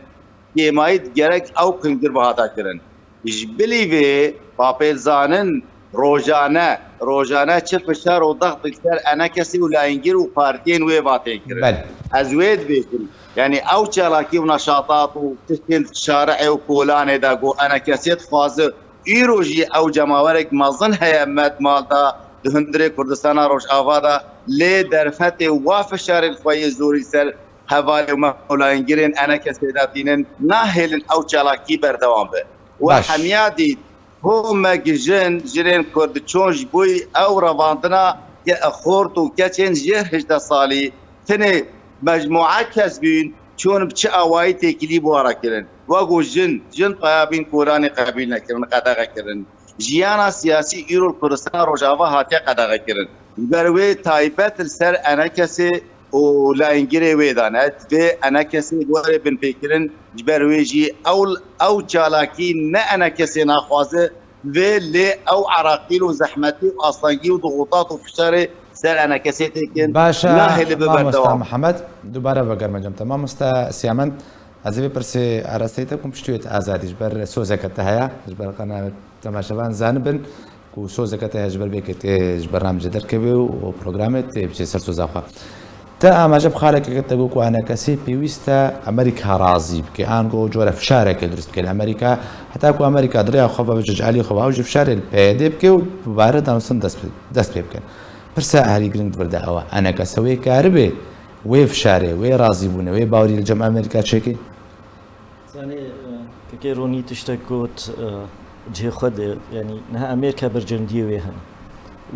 kêmayî gerek ew kongir bihata kirin. Ji bilî vê Papêl zanin rojane, rojane çi fişar û dext li ser enekesê û layîngir û partiyên wê va tên kirin. Belê. Ez wê dibêjim. Yanî ew çalakî û neşatat û tiştên şari'ê û kolanê de ku enekesê dixwaze, îro jî ew cemawerek mezin heye me di mal de, di hundirê Kurdistana Rojava de, lê derfetê wa fişarên xwe yê zorî ser hevalê û me û layîngirên enekesê de tînin, nahêlin ew çalakî berdewam be. We Baş. hemiya dît, Ho me gijin, jinên ku diçûn ji bo ew revandina ke xort û keçên jêr hejdeh salî, tenê mecmûa kes bûn, çûn bi çi awayî têkilî bi wan re kirin. Wek ku jin, jin tayabîn kolanê qebîl nekirin, qedexe kirin. Jiyana siyasî îro li Kurdistana Rojava hatiye qedexe kirin. Ji ber wê taybet li ser enekesê û layîngirê wê de ne. Divê enekesê were binpêkirin, ji ber wê jî ew, ew çalakî ne enekesê naxwaze, vê lê ew eraqîl û zehmetî û astengî û dixutat û fişarê ser enekesê têkin Baş e, nahêle bibe mamosta berdewam. Mihemed, dubare vegerme cem te. Mamosta Siyamend, ez ê vê pirsê arasteyê te bikim, piştî wê tu azadî ji ber sozeke te heye, ji ber qena temaşevan zanibin ku sozeke te heye ji ber vê ketê ji bernamecê derkevê û programê tê biçê ser soza xwe. Te amaje bi xalekeke te got ku enekesê pêwîst e Amerîka razî bike, ango cora fişareke dirust bike li Amerîka, heta ku Amerîka di rêya xwe ve, bi cecalî xwe ve, ew jî fişarê li P Y D bike û dubare danûstin dest pê, dest pê bikin. Pirsa herî giring di vir de ew e, enekese wê karibe wê fişarê, wê razîbûnê, wê bawerî li cem Amerîka çêke? Zanê, e, kekê Ronî tiştek got, e, cihê xwe de, yanî niha Amerîka bercendiyê wê hene.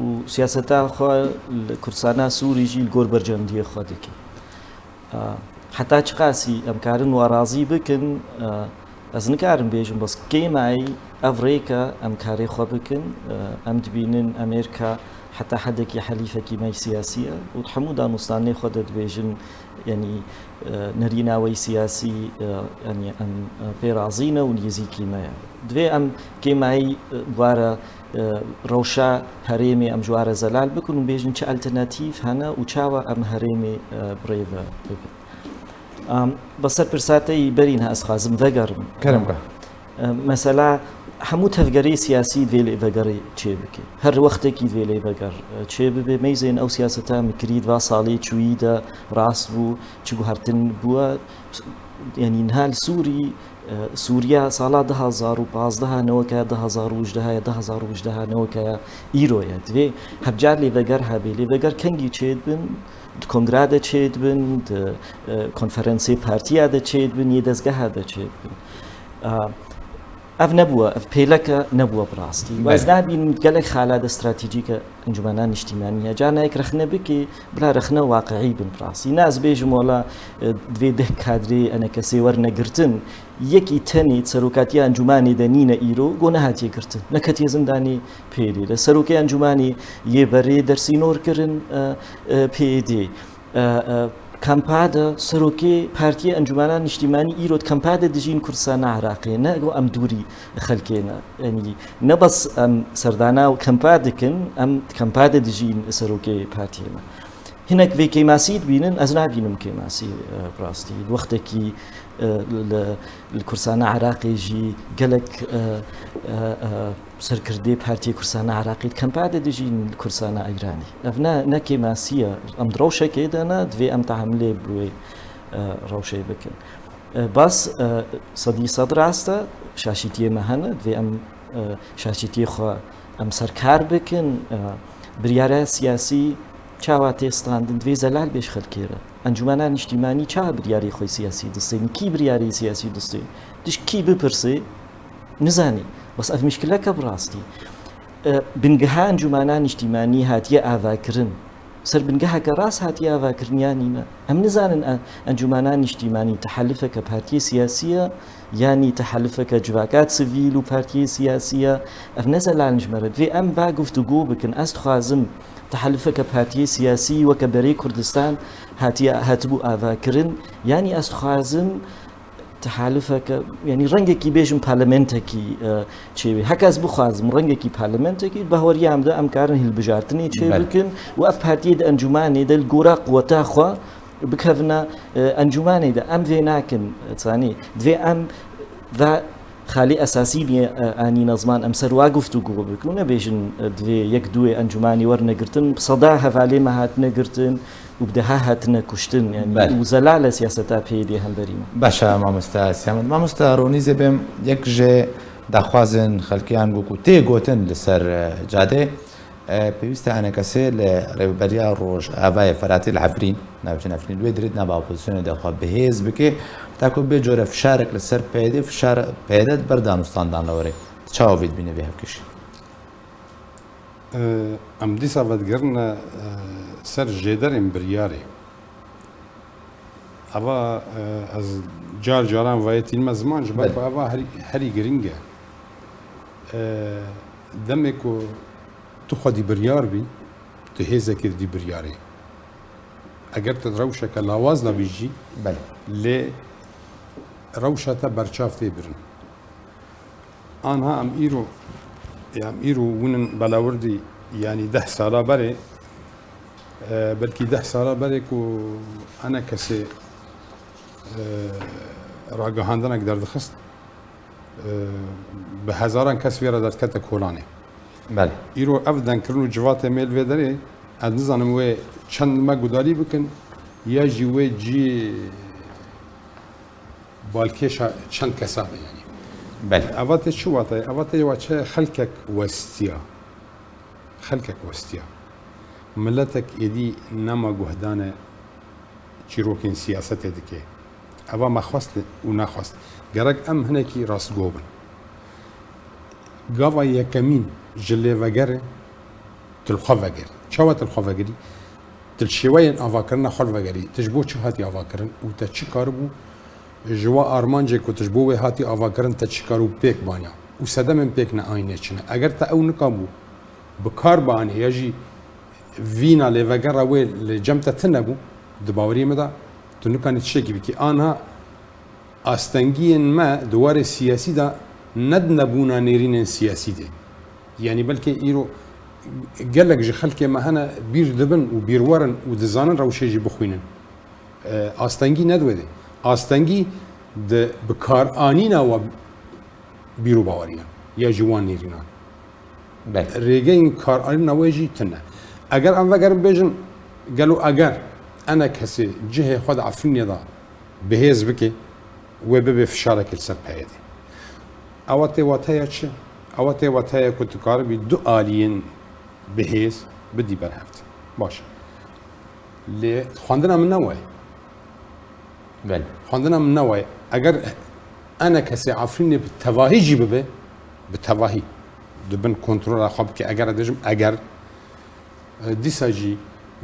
Û siyaseta xwe li Kurdistana Sûrî jî li gor bercendiyê xwe dike. E, heta çiqasî em karin wa razî bikin, e, ez nikarim bêjim, bes kêmayî ev rêke em karê xwe bikin. E, em dibînin Amerîka heta hedekî helîfekî me siyasî ye û di hemû danûstanê xwe de dibêjin, yanî, e, nerîna wê siyasî, e, yanî em, e, pê razî ne û nêzîkî me ye. Divê em kêmayî, e, ware, e, rewşa herêmê em ji ware zelal bikin û bêjin çi alternatîf hene û çawa em herêmê, e, bi rê ve bibin. Am, bi ser pirsa te yî berî niha ez dixwazim vegerim. Kerem ke. E, mesela, hemû tevgerê siyasî divê lêvegerê çê bike. Her wextekî divê lêveger, e, çê bibe. Meyzên ew siyaseta em kirî di va salê çûyî de rast bû, çi guhertin bûye. Yanî niha li Sûrî, e, Sûriya sala du hazar û pazdeh neweke, du hazar û hejdeha, du hazar û hejdeha neweke îro ye. Divê hebcar lêveger hebe. Lêveger kengî çêdibin? Di kongra de çêdibin, di, e, konferensê partiya de çêdibin, yê dezgeha de çêdibin. A, ev nebûye, ev pêleke nebûye bi rastî. Û ez Belê. nabînim gelek xala de stratejîke Encûmena Niştîmanî heye. Carna yek rexne bike, bila rexne waqiî bin bi rastî. Ne ez bêjim wela, e, divê deh kadrê enekesê werne girtin. Yekî tenê di serokatiya encûmanê de nîne îro, go nehatiye girtin. Neketiye zindanê P Y D'ê de. Serokê encûmanê yê berê dersînor kirin, e, e, P Y D. E, e, kampa de serokê Partiyê Encûmena Niştîmanî îro di kampa de dijîn Kurdistana Iraqê ne, go em dûrî xelkê ne. Yanî ne bes em serdana û kampa dikin, em di kampa de dijîn serokê partiyê ne. Hinek vê kêmasî dibînin, ez nabînim kêmasî, e, bi rastî. Di wextekî, e, li, li Kurdistana Iraqê jî gelek, e, e, e, serkirdê Partiyê Kurdistana Iraqê di kampa de dijîn li Kurdistana Îranê. Ev ne, ne kêmasî ye. Em di rewşekê de ne, divê em tehamilê bi wê, e, rewşê bikin. E, bas, e, sedî sed rast e, şaşîtiyê me hene, divê em, e, şaşîtiyê xwe em serkar bikin, e, biryara siyasî çawa tê standin, divê zelal bê ji xelkê re. Encûmena Niştîmanî çawa biryarê xwe siyasî distêne? Kî biryarê siyasî distê? Tu ji kî bipirsê? Nizanî. Bes ev mişkileke bi rastî. E, bingeha Encûmena Niştîmanî hatiye avakirin. Ser bingeheke rast hatiye avakirin ya nîne? Em nizanin e, Encûmena Niştîmanî tehelifeke partiyê siyasî ye, yanî tehelifeke civaka sivîl û partiyê siyasî ye. Ev ne zelal in ji me re. Divê em va guftûgo bikin. Ez dixwazim tehelifeke partiyê siyasî weke berê Kurdistan hatiye, hatibû avakirin. Yanî ez dixwazim tehalifeke, yanî rengekî bêjim parlamentekî, e, çêbê. Heke ez bixwazim rengekî parlamentekî, bahweriya em de em karin hilbijartinê çê Belê. bikin û ev partiyê di encûmanê de li gora quweta xwe bikevine, e, encûmanê de. Em vê nakin, e, zanî. Divê em va خاڵی ئەساسی نییە، ئە، ئەنی نەزمان ئەم سەر وا گفتوگۆ بکن و نەبێژن، ئە، دوێ یەک دوێ ئەنجومانی وەرنەگرتن، سەدا هەڤالێ مە هاتنە گرتن و بدەها هاتنە کوشتن، یعنی بەڵێ. و زەلالە سیاسەتا پێ دێ هەمبەری مە. باشە، مامۆستا سیامەند. مامۆستا ڕۆنی زێبێم، یەک ژێ داخوازن خەلکیان گوکو تێ گۆتن لەسەر، ئە، جادێ. ئە، پێویستە ئەنەکەسێ لە ڕێوبەریا ڕۆژ ئاڤایە فەراتێ لە عەفرین، ناوچە عەفرین، دوێ درێت ناڤا ئۆپۆزیسیۆنێ دەخوا بەهێز بکێ، تاکو بێ جۆرە فشارێک لەسەر پەیەدێ، فشار پەیەدە بەر دانوستاندان لەوەرێ. چاوە ڤێت بینێ ڤێ هەفکش؟ ئە، ئەم دیسا ڤەدگرنە، ئە، سەر ژێدەرێن بریارێ. ئەڤا، ئە، ئەز جار جاران ڤایەتین مە زمان، ژبەر بەڵێ. کو ئەڤا هەری، هەری گرنگە. ئە، دەمێ کو تو خودی بریار بی، تو هێزەکی دی بریارێ. ئەگەر تو ڕەوشەکە لاواز نەبی جی، بەڵێ. لێ ڕەوشە تە بەرچاو تێ برن. ئانها ئەم ئیرۆ، یا ئەم ئیرۆ ونن بەلاوردی، یعنی دە سالا بەرێ، ئە، بەلکی دە سالا بەرێ کو ئەنە کەسێ، ئە، ڕاگەهاندنێک دەردەخست، ئە، بە هەزاران کەس وێرە دەرکەتە کۆلانێ. بەڵێ. ئیرۆ ئەف دەنگکردن و جواتێ مێل وێ دەرێ، ئەز نزانم وێ چەند مە گوداری بکن، یا جی وێ جی بالکێشا چەند کەسا بێ، یعنی. بەڵێ. ئەڤا تێ چ واتای؟ ئەڤا تێ وە چە خەلکێک وەستیا. خەلکێک وەستیا. ملەتێک ئێدی نەما گوهدانە چیرۆکێن سیاسەتێ دکێ. ئەڤا مەخواست و نەخواست. گەرەک ئەم هەنێکی ڕاستگۆ بن. گاڤا یەکەمین ژ لێ ڤەگەرێ، تلخوا ڤەگەری. چاوا تلخوا ڤەگەری؟ تل شێوەیەن ئاڤاکردنە خۆل ڤەگەری. تش بۆ چی هاتی ئاڤاکردن و تە چی کار بوو؟ ژوا ئارمانجێک و تش بۆ وێ هاتی ئاڤاکردن تە چی کار و پێک بانیا؟ و سەدەمێن پێک نە ئاینێ چنە. ئەگەر تە ئەو نکا بوو، بکار بانێ یا جی ڤینا لێ ڤەگەرە وێ لە جەم تە تنە بوو، دباوری مدا، تو نکانی تشێکی بکی. ئانها ئاستەنگیێن مە دوارێ سیاسی دا نەد نەبوونا نێرینێن سیاسی دێ. یعنی بەلکێ ئیرۆ گەلێک ژ خەلکێ مە هەنە بیر دبن و بیروەرن و دزانن ڕەوشێ جی بخوینن. ئە، ئاستەنگی نەدوێ دێ. ئاستەنگی د بکار ئانینا وە بیر و باوەریان یا جوان نێرینان. بەڵێ. ڕێگەین کار ئانینا وێ جی تنە. ئەگەر ئەم ڤەگەرم بێژن، گەلو ئەگەر ئەنە کەسێ جهێ خود عەفرینێ دا بەهێز بکێ، وێ ببێ فشارێکی لەسەر پەیەدێ. ئەوە تێ واتەیە چ؟ ئەوە تێ واتەیە کو تو کاربی دو ئالیین بەهێز بدی بەرهەفت. باشە. لێ خواندنا من نەوەیە. بەڵێ. خواندنا من نەوەیە. ئەگەر ئەنە کەسێ عەفرینێ بە تەواهی جی ببێ، بە تەواهی. دبن کۆنترۆلا خوا بکێ. ئەگەر دەژم، ئەگەر، ئە، دیسا جی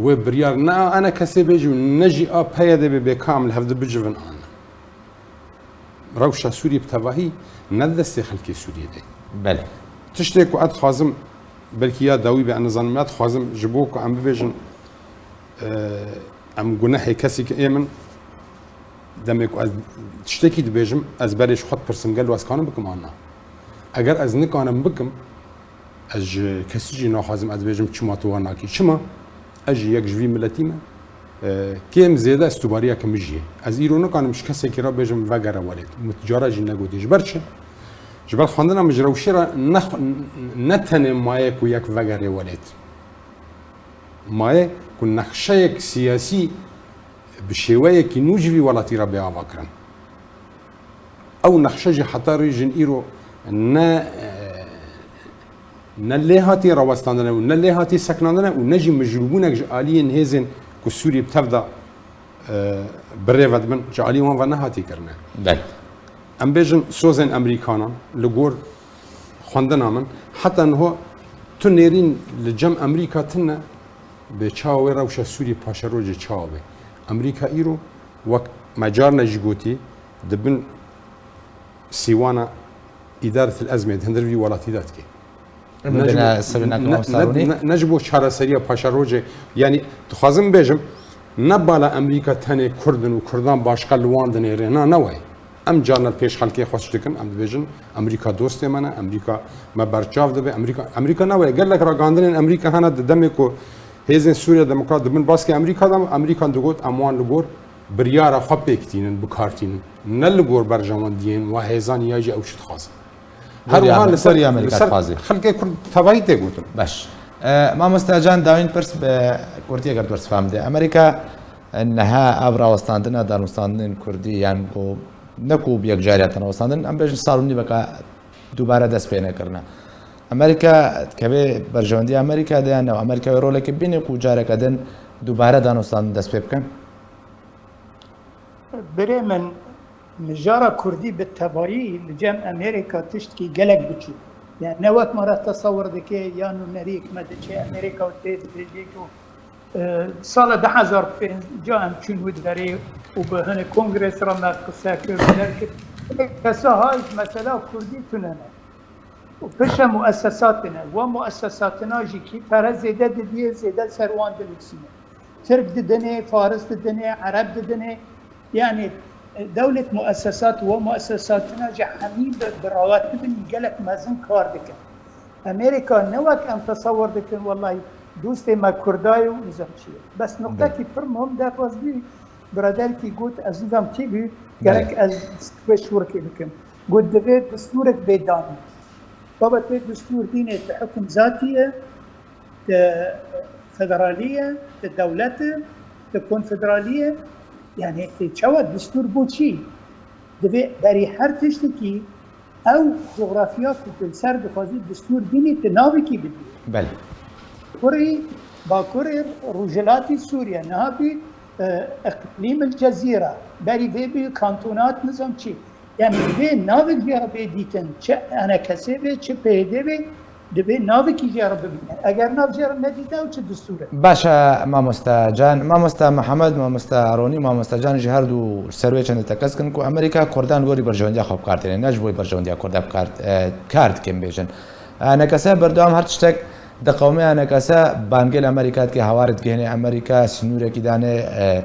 وێ بریار نە ئەنە کەسێ بێژی و نەژی ئا پەیەدێ بێ بێ کامل هەفت بجوون ئانە. ڕەوشە سووری بە تەواهی نە دەستێ خەلکی سووریێ دێ. بەڵێ. تشتێک و ئەت خوازم، بەلکی یا داوی بێ ئەنەزانم، ئەت خوازم ژ بۆ کو ئەم ببێژن، ئە، ئەم گونەهێ کەسی کە ئێ من دەمێک و ئەز تشتێکی دبێژم، ئەز بەرێ ژ خود پرسم گەل و ئەز کانم بکم ئان نا. ئەگەر ئەز نکانم بکم، ئەز ژ کەسی جی ناخوازم ئەز بێژم چما تو وا ناکی. چما؟ ئەز ژ یەک ژ ڤی ملەتی مە، ئە، کێم زێدە ئەز توباریە کە مژیە. ئەز ئیرۆ نکانم ژ کەسێکی را بێژم ڤەگەرە وەلێت. متجارە جی نەگوتی. ژ بەر چ؟ ژ بەر خواندنا مژ ڕەوشێ را نەخ-، نەتەنێ مایە کو یەک ڤەگەرێ وەلێت. مایە کو نەخشەیەک سیاسی بە شێوەیەکی نوو ژ ڤی وەڵاتی را بێ ئاوا کرن. ئەو نەخشە ژی حتا ڕیژن ئیرۆ نە، نە لێ هاتی ڕەوەستاندنە و نە لێ هاتی سەکناندنە و نە ژی مژروبوونەک ژ ئالیین هێزێن کو سووری بە تەڤدا، ئە، بڕێ ڤەدبن، ژ ئالی وان ڤە نەهاتی کرنە. بەڵێ. ئەم بێژن سۆزێن ئەمریکانان لە گۆر خواندنا من، حتا نهۆ تو نێرین لە جەم ئەمریکا تنە، بێ چاوێ ڕەوشە سووری پاشە ڕۆژێ چاوێ. ئەمریکا ئیرۆ وەک مەجار نەژی گوتی، دبن سیوانە ئیدارەت الئەزمێ هەندر ڤی وەڵاتی داتکێ. ئەمە نەژ بۆ، سەر ناکەم نە، ئەم نە، ساڵونی. نە، نەژ بۆ چارەسەریە پاشە ڕۆژێ. یعنی، دخوازم بێژم، نە بالا ئەمریکا تەنێ کوردن و کوردان باشقە لوان دنێرێ. نا، نەوەی. ئەم جارنە پێش خەلکێ خوەش دکن، ئەم دبێژن، ئەمریکا دۆستێ مەنە، ئەمریکا مە بەرچاو دبێ، ئەمریکا، ئەمریکا نەوەی. گەلێک ڕاگەاندنێن ئەمریکا هەنە ددەمێک و هێزێن سووریا دموکرات دبن باسکێ ئەمریکا دام، ئەمریکان دگوت، ئەم وان لە گۆر Biryara xwe pêk tînin, bi kar tînin. Ne li gor berjewendiyên wa hêzan ya jî ew çi dixwazin. Her Weriya wiha Amer-, li ser, weriya Amerîka li ser dixwazî. Xelkê Kurd tevayî tê gotin. Beş. E, Mamoste Can, dawîn pirs bi kurdî eger tu pirs fam de. Amerîka, e, niha ev rawestandina danûstandinên kurdî, yan ku ne ku bi yekcariya tene westandin, em bêjin sal û nîveka dubare dest pê nekirine. Amerîka, dikeve berjewendiya Amerîka de, yan Amerîka wê rolekê bîne ku careke din dubare danûstandin dest pê bikin? Birê min, mijara kurdî bi tevayî li cem Amerîka tiştkî gelek biçûk. Yani ne wek me re tesewir dike, ya nûnerî me diçe Amerîka û tê dibêje ku, e, sala du hezar pênc ca em çûn wî derê û bi hinek kongres re me qise kir, derkir. Kesa ha ji mesela kurdî tune ne. Û pişe muesesatine, wa muesesatina jî kî pere zêde didiye, zêde ser wan dilixsîne. Tirk didinê, Faris didinê, Ereb didinê. Yani, e, dewlet muesesat, wa muesesatina jî hemî bi, bi rawatibin gelek mezin kar dikin. Amerîka ne wek em tesewir dikin, wellahî dostê me Kurda ye û nizam çi ye. Bes nuqtekî pir muhim derbas bî, biraderkî got, ez nizam kî bî, gerek ez wê şûrkê bikim. Got, divê distûrek bê danî. Baba, tê distûr dînê, ti hukm zatî ye, ti federalî ye, ti dewlet e, ti konfederalî ye. Yani, ti çawa distûr bo çi? Divê berî her tiştekî ew coğrafya ku tu li ser dixwazî distûr bînî, tu navekî bidî. Belê. Kurê Bakurê Rojhilatî Sûriye, niha bî, e, Iqlîm el Cezîre, berî vê bî kantonat nizam çi. Yani divê navek jê re bê dîtin, çi enekesê be, çi P Y D be, divê navekî jê re bibîne. Eger nav jê re nedîte, ew çi distûr e? Baş e, mamoste Can, mamoste Mihemed, mamoste Ronî, mamoste Can jî her du ser wê çendê tekez kin ku Amerîka Kurdan li gorî berjewendiya xwe bi kar tîne, ne ji bo berjewendiya Kurda bi kar, e, kar dikin bêjin. Enekese berdewam her tiştek diqewime, enekese bangê li Amerîka dike, hewarê digihîne Amerîka, sinûrekî dane, e,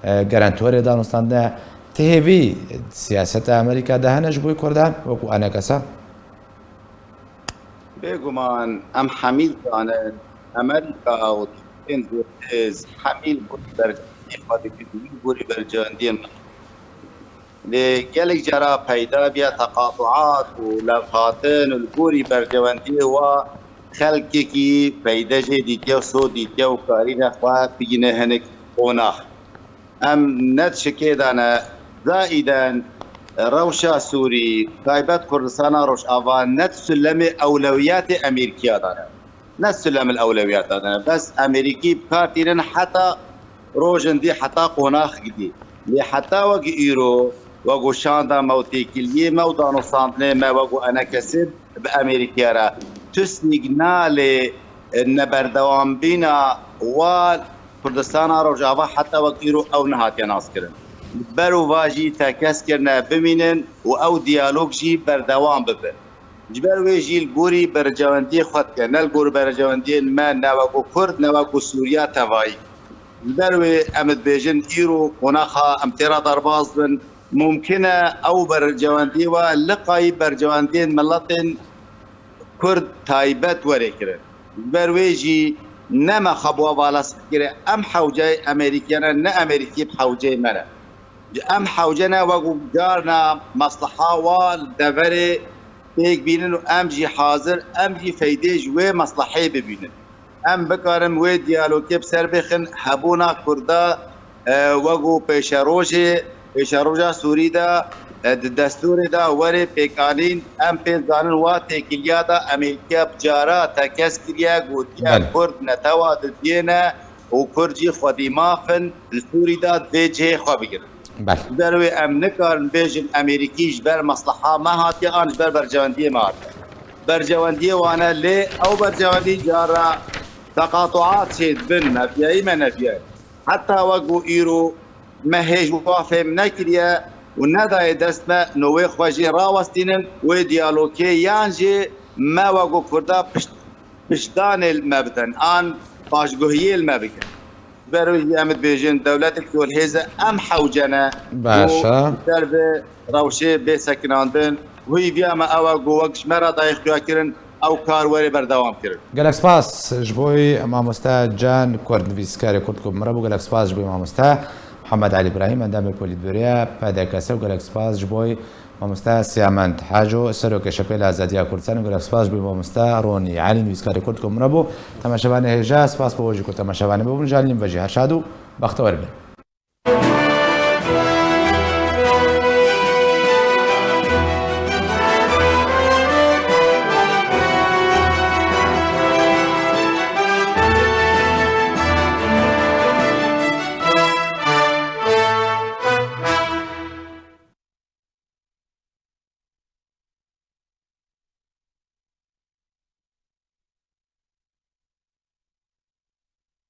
e, garantorê danûstandine. Ti hêvî siyaseta Amerîka de hene ji bo Kurdan wekû enekese? Bêguman em hemî zanin, Amerîka û tirkên zordêz hemî li gorî berjewendiyê xwe dikin, wî gorî berjewendiyên min. Lê gelek cara peyda bûye teqatuat û levhatin û li gorî berjewendiyê wa xelkekî peyde jê dîtiye û so dîtiye û karîne xwe bigîne hinek qonax. Em ne di şikê de ne, zaîden rewşa Sûrî, taybet Kurdistana Rojava ne di silemê ewlewiyatê Amerîkiya de ne. Ne silemil ewlewiyata de ne. Bes Amerîkî bi kar tînin heta rojin dî, heta qonax gidî. Lê heta wek îro, wek şanda me û têkiliyê me û danûstandinê me wek enekesê bi Amerîkiya re tu sîgnalê neberdewambîna wa Kurdistana Rojava heta wek îro ew nehatiye naskirin. Li ber û va jî tekez kirine bimînin û ew diyalog jî berdewam bibe. Ji ber wê jî li gorî berjewendiyê xwe dike, ne li gor berjewendiyên me, ne weko Kurd, ne weko Sûriya tevayî. Ji ber wê em dibêjin, îro qonaxa em tê re derbas bin, mumkin e ew berjewendiyê we liqayî berjewendiyên miletên Kurd taybet were kirin. Ji ber wê jî ne me xwe bi we vala sih kire, em hewceyê Amerîkî ne, ne Amerîkî bi hewceyê me ne. Em hewce ne wek û carna mesleha wa li deverê pêk bînin û em jî hazir, em jî feydê ji wê mesleheyê bibînin. Em bikarin wê diyalogê bi ser bixin, hebûna Kurda, e, wek û pêşerojê, pêşeroja Sûrî de, e, di destûrê de were pêkanîn, em pê zanin wa têkiliya de Amerîka bi cara tekez kiriye, gotiye Belê. Kurd netewa Didiyê ne û Kurd jî xwedî maf in, li Sûrî de divê cihê xwe bigirin. Belê. Ji ber wê em nikarin bêjin Amerîkî ji ber mesleha me hatiye an ji ber berjewendiyê me hatiye. Berjewendiyê wane lê ew berjewendî cara teqatuat çêdibin, mefyayî me nefyayî. Heta wek û îro me hêj wa fêm nekiriye û nedaye dest me, no wê xwe jê rawestînin, wê diyalogê yan jî me wek û Kurda pişt, piştdanê me bidin, an paşguhiyê li me bikin. Ji ber wê jî em dibêjin, dewletek ku li hêz e, em hewce ne. Baş e. Û ser bi rewşê bê sekinandin. Hûyî viya me ew e ku wek ji me re dayê xuya kirin, ew kar were berdewam kirin. Gelek spas ji bo wî mamoste Can Kurd, nivîskarê Kurd ku bi min re bû. Gelek spas ji bo wî mamoste. Muhammed Elî Îbrahîm, endamê polîtbûroya P D K S û gelek spas ji bo mamoste Siyamend Haco, serokê Şepêla Azadiya Kurdistan û gelek spas ji bo mamoste Ronî Elî, nivîskarê Kurd ku min re bû. Temaşevanê hêja, spas bo we jî ku temaşevanê me bûn. Ji alî min ve jî her şad û bextewer bin.